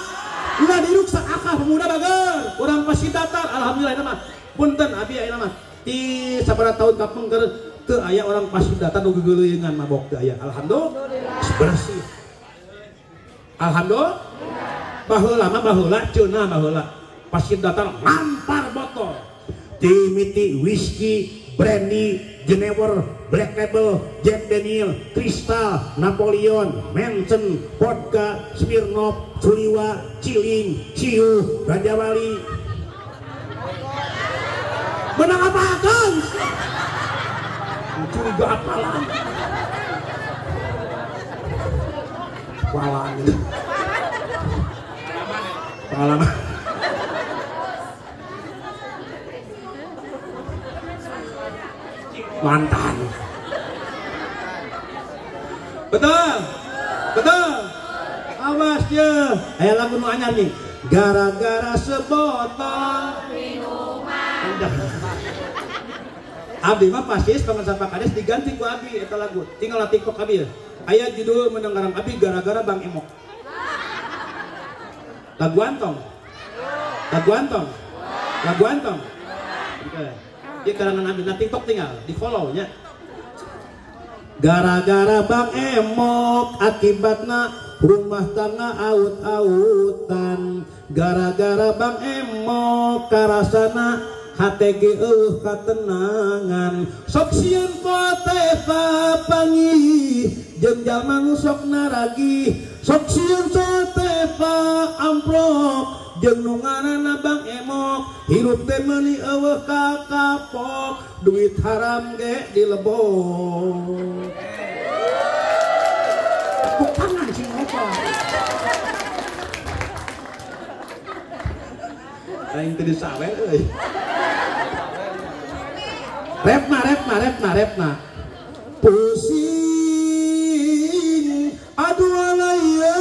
ulah diruksak akal pemuda bager. Urang pasti datar alhamdulillah eta mah. Punten abi ayeuna mah ti sabaraha tahun kapengker teu aya orang pasti datar nu geuleuyeungan mabok teu aya. Alhamdulillah bersih. Alhamdulillah. Baheula mah baheula ceunah baheula. Pasti datar ngampar botol. Timiti whisky, brandy, Genever, Black Label, Jack Daniel, Crystal, Napoleon, Manson, Vodka, Smirnoff, Suliwa, Ciling, Ciu, Raja Wali. Menang apa kan? Curiga apalan? Pengalaman. Pengalaman. Mantan. Betul. Betul. Awas ya. Aya lagu nu anyar nih. Gara-gara sebotol minuman. Abdi mah pasis pangan Pak Kades diganti ku abi eta lagu. Tinggal TikTok abi. Aya judul mendengaran abi gara-gara Bang Emok. Lagu antong. Lagu antong. Lagu antong. Dia karangan abi na TikTok tinggal di follow nya. Gara-gara Bang Emok akibatna rumah tangga aut-autan. Gara-gara Bang Emok karasana HTG eueuh katenangan. Sok sieun pote papanggih jeung jalma nu sok naragih. Sok sieun sote pa amplop jeung nu ngaranna Bang Emok. Hirup teh meuni eueuh kakapok, duit haram ge dilebok. Tepuk tangan sing loba. Aing teu disawe euy. Repna, repna, repna, repna. Pusing, aduh alaya,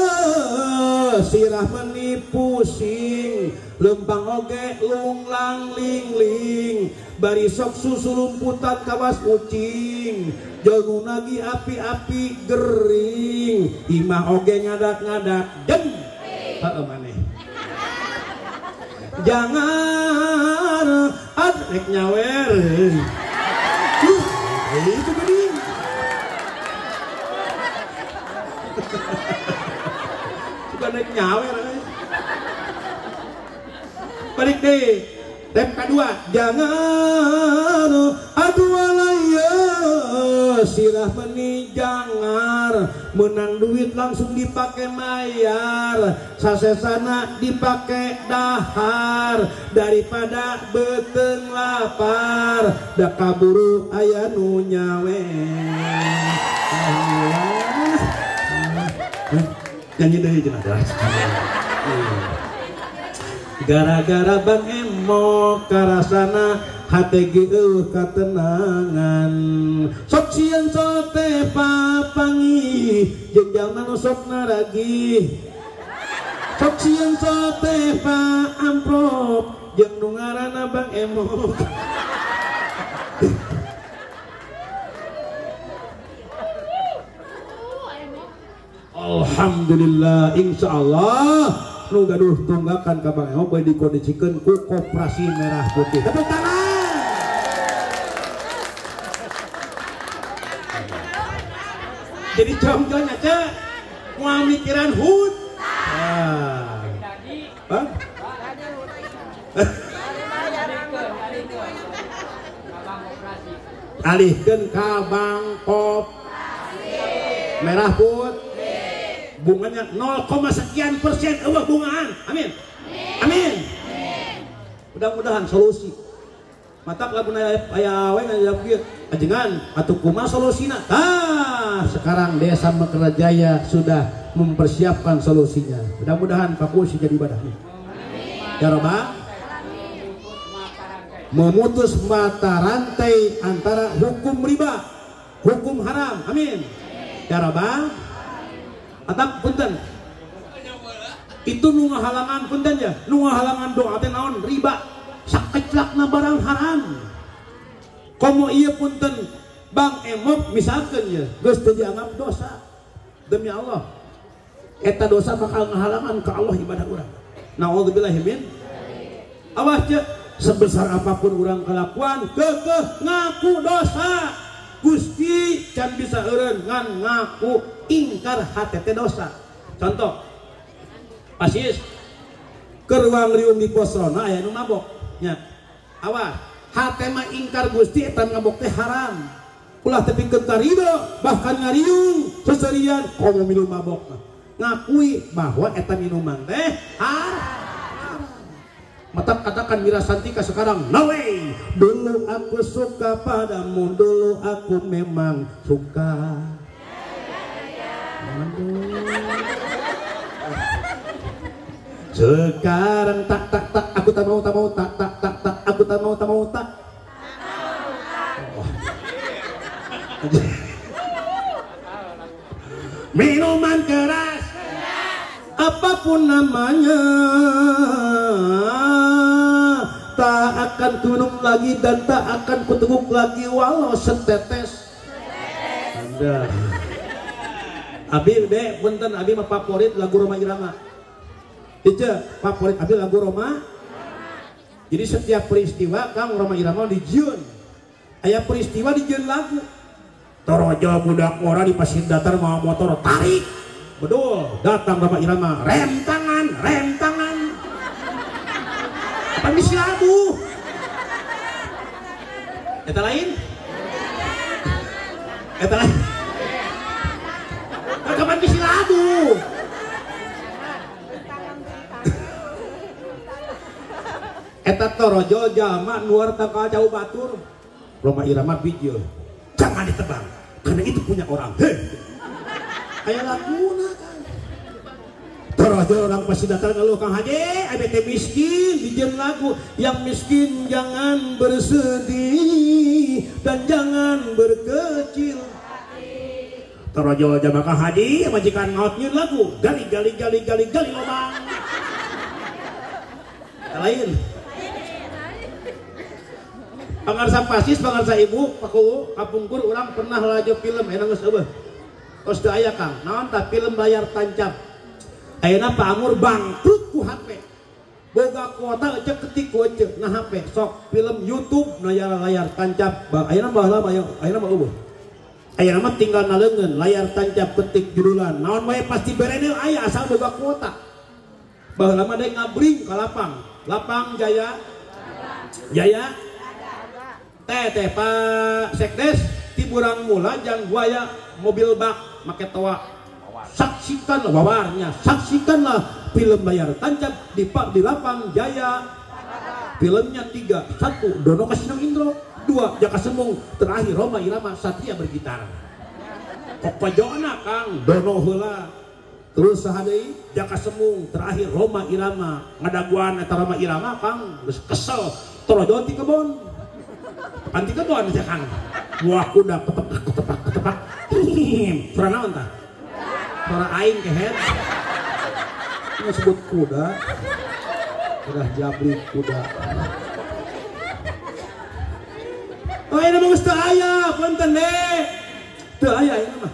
sirah meni pusing, lempang oge lunglang ling ling, bari sok susu lumputan kawas ucing, jauh nagi api-api gering, imah oge ngadak-ngadak dem, heeh maneh. Jangan ad rek nyawer. Itu geuning. Suka naik nyawer. Balik deh. Rep kedua. Jangan aduh alaya sirah Menang duit langsung dipake mayar, sasesana dipake dahar, daripada beuteung lapar, da kaburu aya nu nyawe. Nyanyi deui cenah. Gara-gara Bang Emok karasana hate geueuh katenangan. Sok sieun sote papangi jeung jalma nu sok naragih. Sok sieun sote pa amplop jeung nu ngaranna Bang Emok. Alhamdulillah, insyaallah nu gaduh tunggakan ka Bang Emok bae dikondisikeun ku Koperasi Merah Putih. Tepuk tangan. Jadi jongjonya cek moal mikiran hut. Ah. Hah? Alihkeun ka Bank Koperasi Merah Putih. Bunganya 0, sekian persen eueuh bungaan. Amin. Amin. Mudah-mudahan solusi. Matak lamun aya we ngajawab kieu, ajengan atuh kumaha solusina? Tah, sekarang Desa Mekarjaya sudah mempersiapkan solusinya. Mudah-mudahan fokus jadi ibadahnya. Ya Rabbal. Memutus mata rantai antara hukum riba, hukum haram. Amin. Ya Rabbal. Atap punten. Itu nu ngahalangan punten ya, nu ngahalangan doa teh naon? Riba. Sakeclakna barang haram. Komo ieu punten Bang Emok misalkan ya, geus teu dianggap dosa. Demi Allah. Eta dosa bakal ngahalangan ka Allah ibadah urang. Nauzubillahi min. Awas cek, sebesar apapun urang kelakuan keukeuh ngaku dosa. Gusti can bisa eureun ngan ngaku ingkar hate teh dosa. Contoh, pasis keur ruang riung di posrona aya nu mabok nya. Awas, hate mah ingkar Gusti eta mabok teh haram. Ulah tepikeun ka ridho, bahkan ngariung seserian komo minum mabok mah. Ngakui bahwa eta minuman teh haram. Mata katakan Mira Santika sekarang, no way. Dulu aku suka padamu, dulu aku memang suka. Sekarang tak tak tak, aku tak mau tak mau tak tak tak tak, aku tak mau tak mau tak. Oh. Minuman keras, apapun namanya, tak akan minum lagi dan tak akan kuteguk lagi walau setetes. Anda. Abi be punten abi mah favorit lagu Rhoma Irama. Ieu favorit abi lagu Rhoma. Jadi setiap peristiwa Kang Rhoma Irama dijieun. Aya peristiwa dijieun lagu. Torojo budak ngora di pasir datar mawa motor tarik. Bedul datang Rhoma Irama, rem tangan, rem tangan. Apa misi lagu? Eta lain? Eta lain? Kapan misi lagu? Eta torojo jalma nuar tangkal jauh batur. Rhoma Irama bijil. Jangan ditebang karena itu punya orang. Hei. Kayak laguna kan. Torojo orang pasti datang ngeluh Kang Haji, abete miskin, dijieun lagu yang miskin jangan bersedih dan jangan berkecil. Torojo jamaah Kang Haji, majikan ngaot nyeun lagu, gali gali gali gali gali lobang. Lain. Pangarsa pasis, pangarsa ibu, pakuwu, kapungkur urang pernah lalajo film enak geus eueuh. Tos teu aya Kang, naon tah film layar tancap. Ayeuna Pak Amur bangkrut ku HP. Boga kuota ecek ketik ku ecek nah HP sok film YouTube layar tancap. Ayeuna baheula ayeuna mah eueuh. Ayeuna mah tinggal naleungeun layar tancap ketik judulan. Naon wae pasti berenel aya asal boga kuota. Baheula mah deui ngabring ka lapang. Lapang Jaya. Jaya. Teh teh Pak Sekdes ti Burang mula jang buaya mobil bak make toa. Saksikan wawarnya, saksikanlah film layar tancap di Lapang Jaya. Filmnya 3, 1 Dono Kasino Indro, 2 Jaka Sembung, terakhir Rhoma Irama Satria bergitar. Kokojona Kang Dono heula, terus saha deui Jaka Sembung, terakhir Rhoma Irama. Ngadaguan eta Rhoma Irama Kang geus kesel torojon ti kebon. Pan ti kebon teh Kang. Buah kuda ketepak ketepak ketepak. Suara naon tah? Suara aing kehet. Sebut kuda. Udah jabrik kuda. Oh ini mah geus teu aya, punten deh. Teu aya ini mah.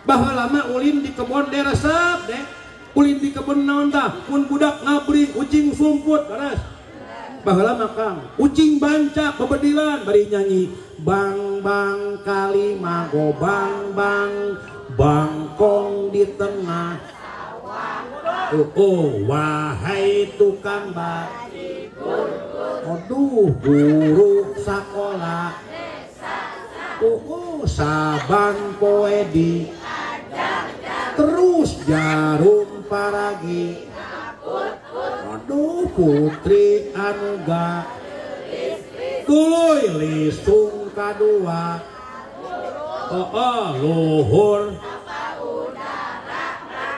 Baheula mah ulin di kebon deh resep deh. Ulin di kebon naon tah? Mun budak ngabring ucing sumput, beres. Baheula mah Kang, ucing bancak bebedilan bari nyanyi bang bang kalimago bang bang bangkong di tengah. Oh, oh wahai tukang bajigur, aduh guru sekolah, oh, oh saban poe di terus jarum paragi, aduh putri anuga, tuluy lisung kadua, oh, oh luhur.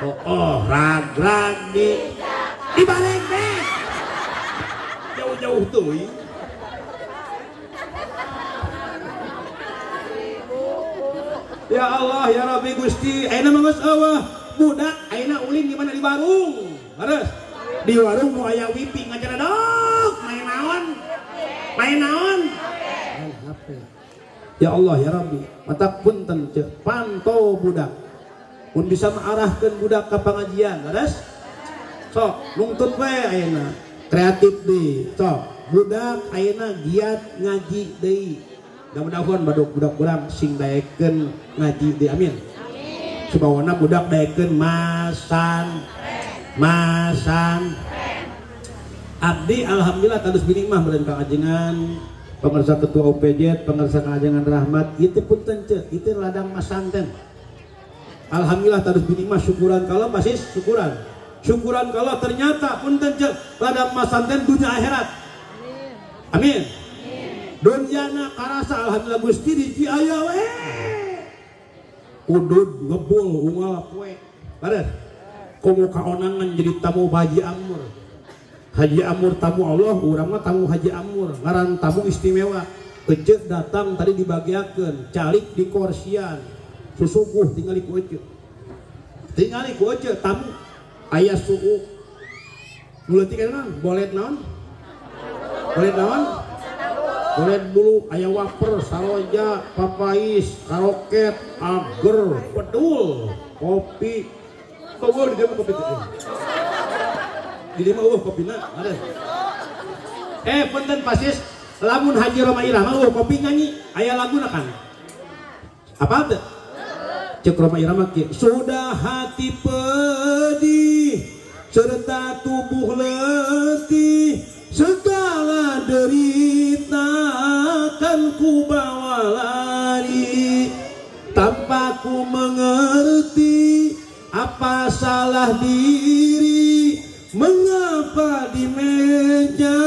Oh, oh rag-rag di balik deh. Jauh-jauh tuh. Ya Allah ya Rabbi Gusti, ayeuna mah geus eueuh budak ayeuna ulin di mana di warung. Bares. Di warung nu aya wifi ngajaradok, main naon? Main naon? Main HP. Ya Allah ya Rabbi, matak punten ceu pantau budak. Mun bisa mengarahkan budak ke pengajian, beres? Sok, nungtut we ayeuna, kreatif deui. Sok, budak ayeuna giat ngaji deui. Mudah-mudahan badok budak urang sing daekeun ngaji deui, amin. Amin. Subawana budak daekeun masan. Masan. Abdi alhamdulillah tadus bining mah meureun pangajengan pangersa ketua OPJ, pangersa kangajengan Rahmat, ieu teh punten ceu, ieu teh ladang masanten. Alhamdulillah terus bini mah syukuran kalau masih syukuran. Syukuran kalau ternyata punten cek ladang masanten dunia akhirat. Amin. Amin. Dunyana karasa alhamdulillah Gusti di aya we. Udud ngebul unggal poe. Bares. Komo kaonangan jadi tamu Haji Amur. Haji Amur tamu Allah, urang mah tamu Haji Amur, ngaran tamu istimewa. Eceu datang tadi dibagiakeun, calik di korsian. Susuguh tinggali ku eceu. Tinggali ku eceu tamu aya suuk. Nu leutik eta naon? Bolet naon? Bolet naon? Bolet bulu aya wafer, saroja, papais, karoket, ager, bedul, kopi. Eueuh di dieu mah kopi teh. Di dieu mah eueuh kopina, ada. Punten pasis, lamun Haji Rhoma Irama eueuh kopi nyanyi, aya laguna kan? Apa teh? Cek Rhoma Irama kieu, sudah hati pedih serta tubuh letih, segala derita kan ku bawa lari, tanpa ku mengerti apa salah diri, mengapa di meja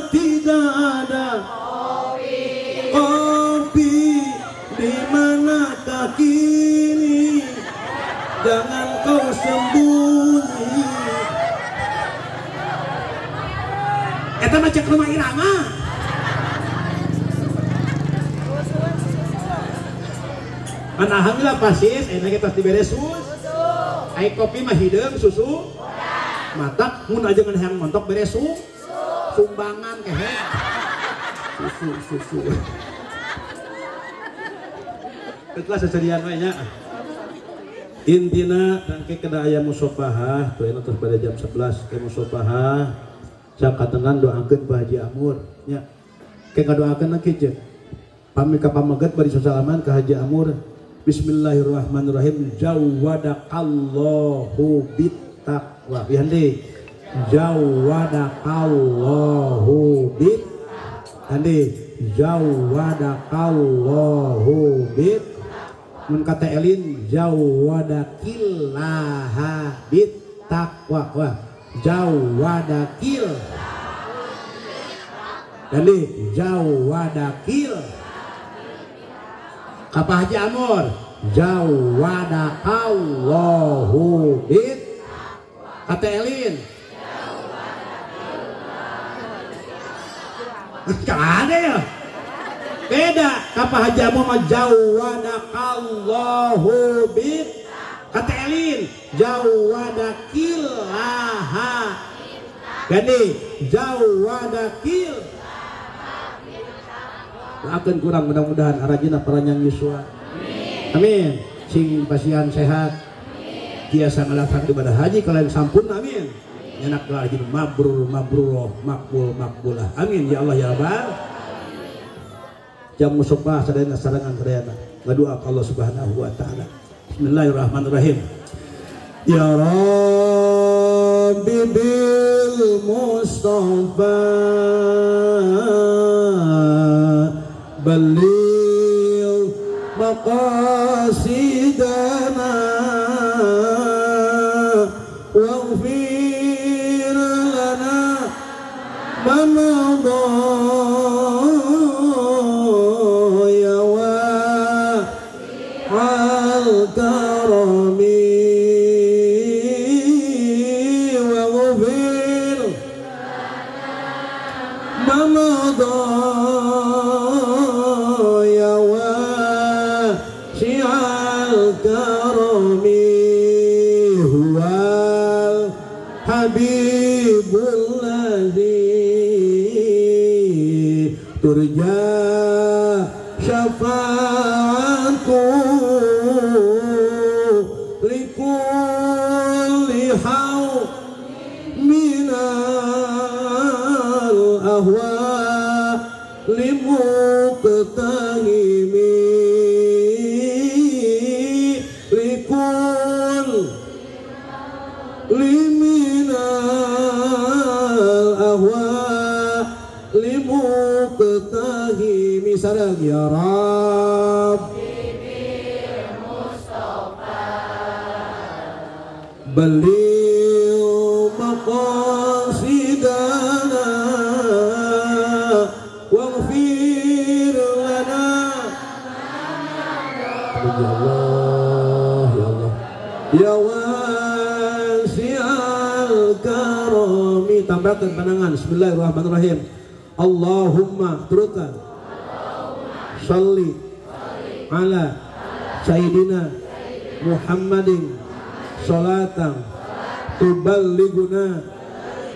tidak ada kopi, di manakah kini, jangan kau sembunyi. Eta mah cek Rhoma Irama. Man alhamdulillah pasis, enak kita dibere susu. Ai kopi mah hideung susu. Matak mun aja ngan hayang montok bere susu. Sumbangan kehe. Susu susu. Itulah seserian we nya. Intina tangke kena aya musofahah, tuh terus pada jam 11 ke musofahah. Sakatengan doakeun Pak Haji Amur nya. Ke ngadoakeun kieu jeung. Pami ka pameget bari sasalaman ka Haji Amur. Bismillahirrahmanirrahim. Jawwadakallahu bittaqwa. Pihan deui. Jawwadakallahu bit. Hande. Jawwadakallahu bit. Mun kata Elin jawadakillaha bittaqwa. Wah, jawadakil. Jadi jawadakil. Ka Pak Haji Amor jawadakallahu bit. Kata Elin. Ada ya? Beda. Ka Pak Haji Amor mah jawadakallahu bit. Kata Elin jawadakillaha. Jadi jawadakil. Akan kurang mudah-mudahan arajina paranyang yuswa. Amin. Sing pasian sehat. Tiasa ngalaksanakan ibadah haji kalian sampurna. Amin. Nyenak lagi mabrur mabrurah makbul makbulah. Amin ya Allah ya Rabbal. Jam musabah sadayana sarangan sadayana. Ngadua ka Allah Subhanahu wa taala. Bismillahirrahmanirrahim. Ya Rabbi bil Mustafa balligh maqasidana waghfir lana ma madha ya wasi'al karami waghfir ma madha Habibul ladzi turja syafa'atu likulli haw minal ahwa limuqtahimi likul liminal ahwa limuqtahimi sareng ya Rabbi bil Mustafa balligh maqasidana waghfir lana. Ya Allah ya Allah ya wasi'al karami. Tambahkan pandangan. Bismillahirrahmanirrahim. Allahumma turutkan shalli ala sayyidina Muhammadin sholatan tuballighuna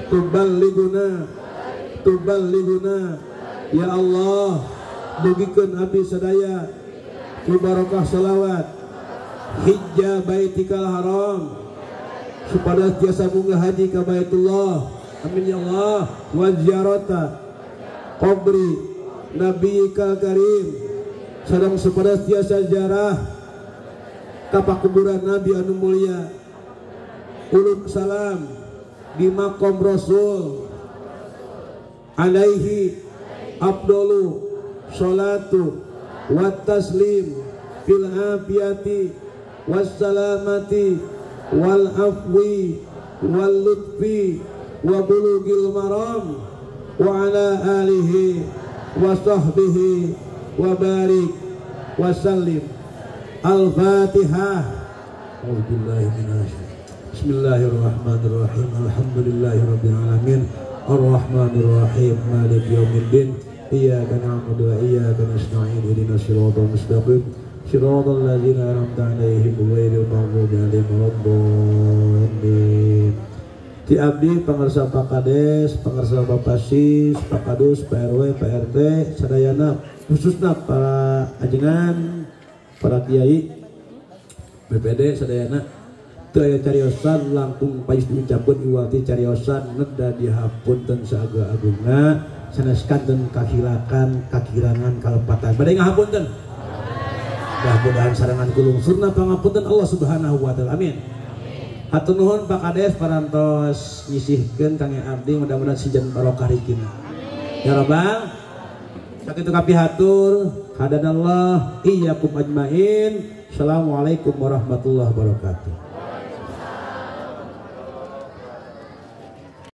tuballighuna tuballighuna. Ya Allah, dugikeun abdi sadaya ku barokah selawat hijja baitikal haram supaya tiasa munggah haji ka Baitullah. Amin ya Allah. Wa ziyarata qabri nabiyikal karim sareng supaya tiasa ziarah ka pakuburan Nabi anu mulia. Uluk salam di makom Rasul alaihi afdalu salatu wa taslim fil afiyati wassalamati wal afwi wal lutfi wa bulugil maram wa ala alihi wa sahbihi wa barik wa sallim. Al-Fatihah. A'udzubillahi minasyaitonir. Bismillahirrahmanirrahim. Alhamdulillahirabbil alamin. Arrahmanirrahim. Maliki yaumiddin. Iyyaka na'budu wa iyyaka nasta'in. Ihdinas siratal mustaqim. Siratal ladzina an'amta 'alaihim ghairil maghdubi 'alaihim waladdallin. Ti abdi pangarsa Pak Kades, pangarsa Bapak Sis, Pak Kadus, Pak RW, Pak RT, sadayana khususna para ajengan, para kiai, BPD sadayana teu aya cariosan langkung payus diucapkeun iwati cariosan neda dihapunten saageu-ageungna sanes kanten kakilakan kakirangan kalepatan. Bade ngahapunten. Mudah-mudahan sarangan kulungsurna pangapunten Allah Subhanahu wa taala. Amin. Hatur nuhun Pak Kades parantos nyisihkeun kang abdi mudah-mudahan sijan barokah rezekina. Ya Rabbal. Sakitu kapihatur. Hadanallah iyyakum ajmain. Assalamualaikum warahmatullahi wabarakatuh.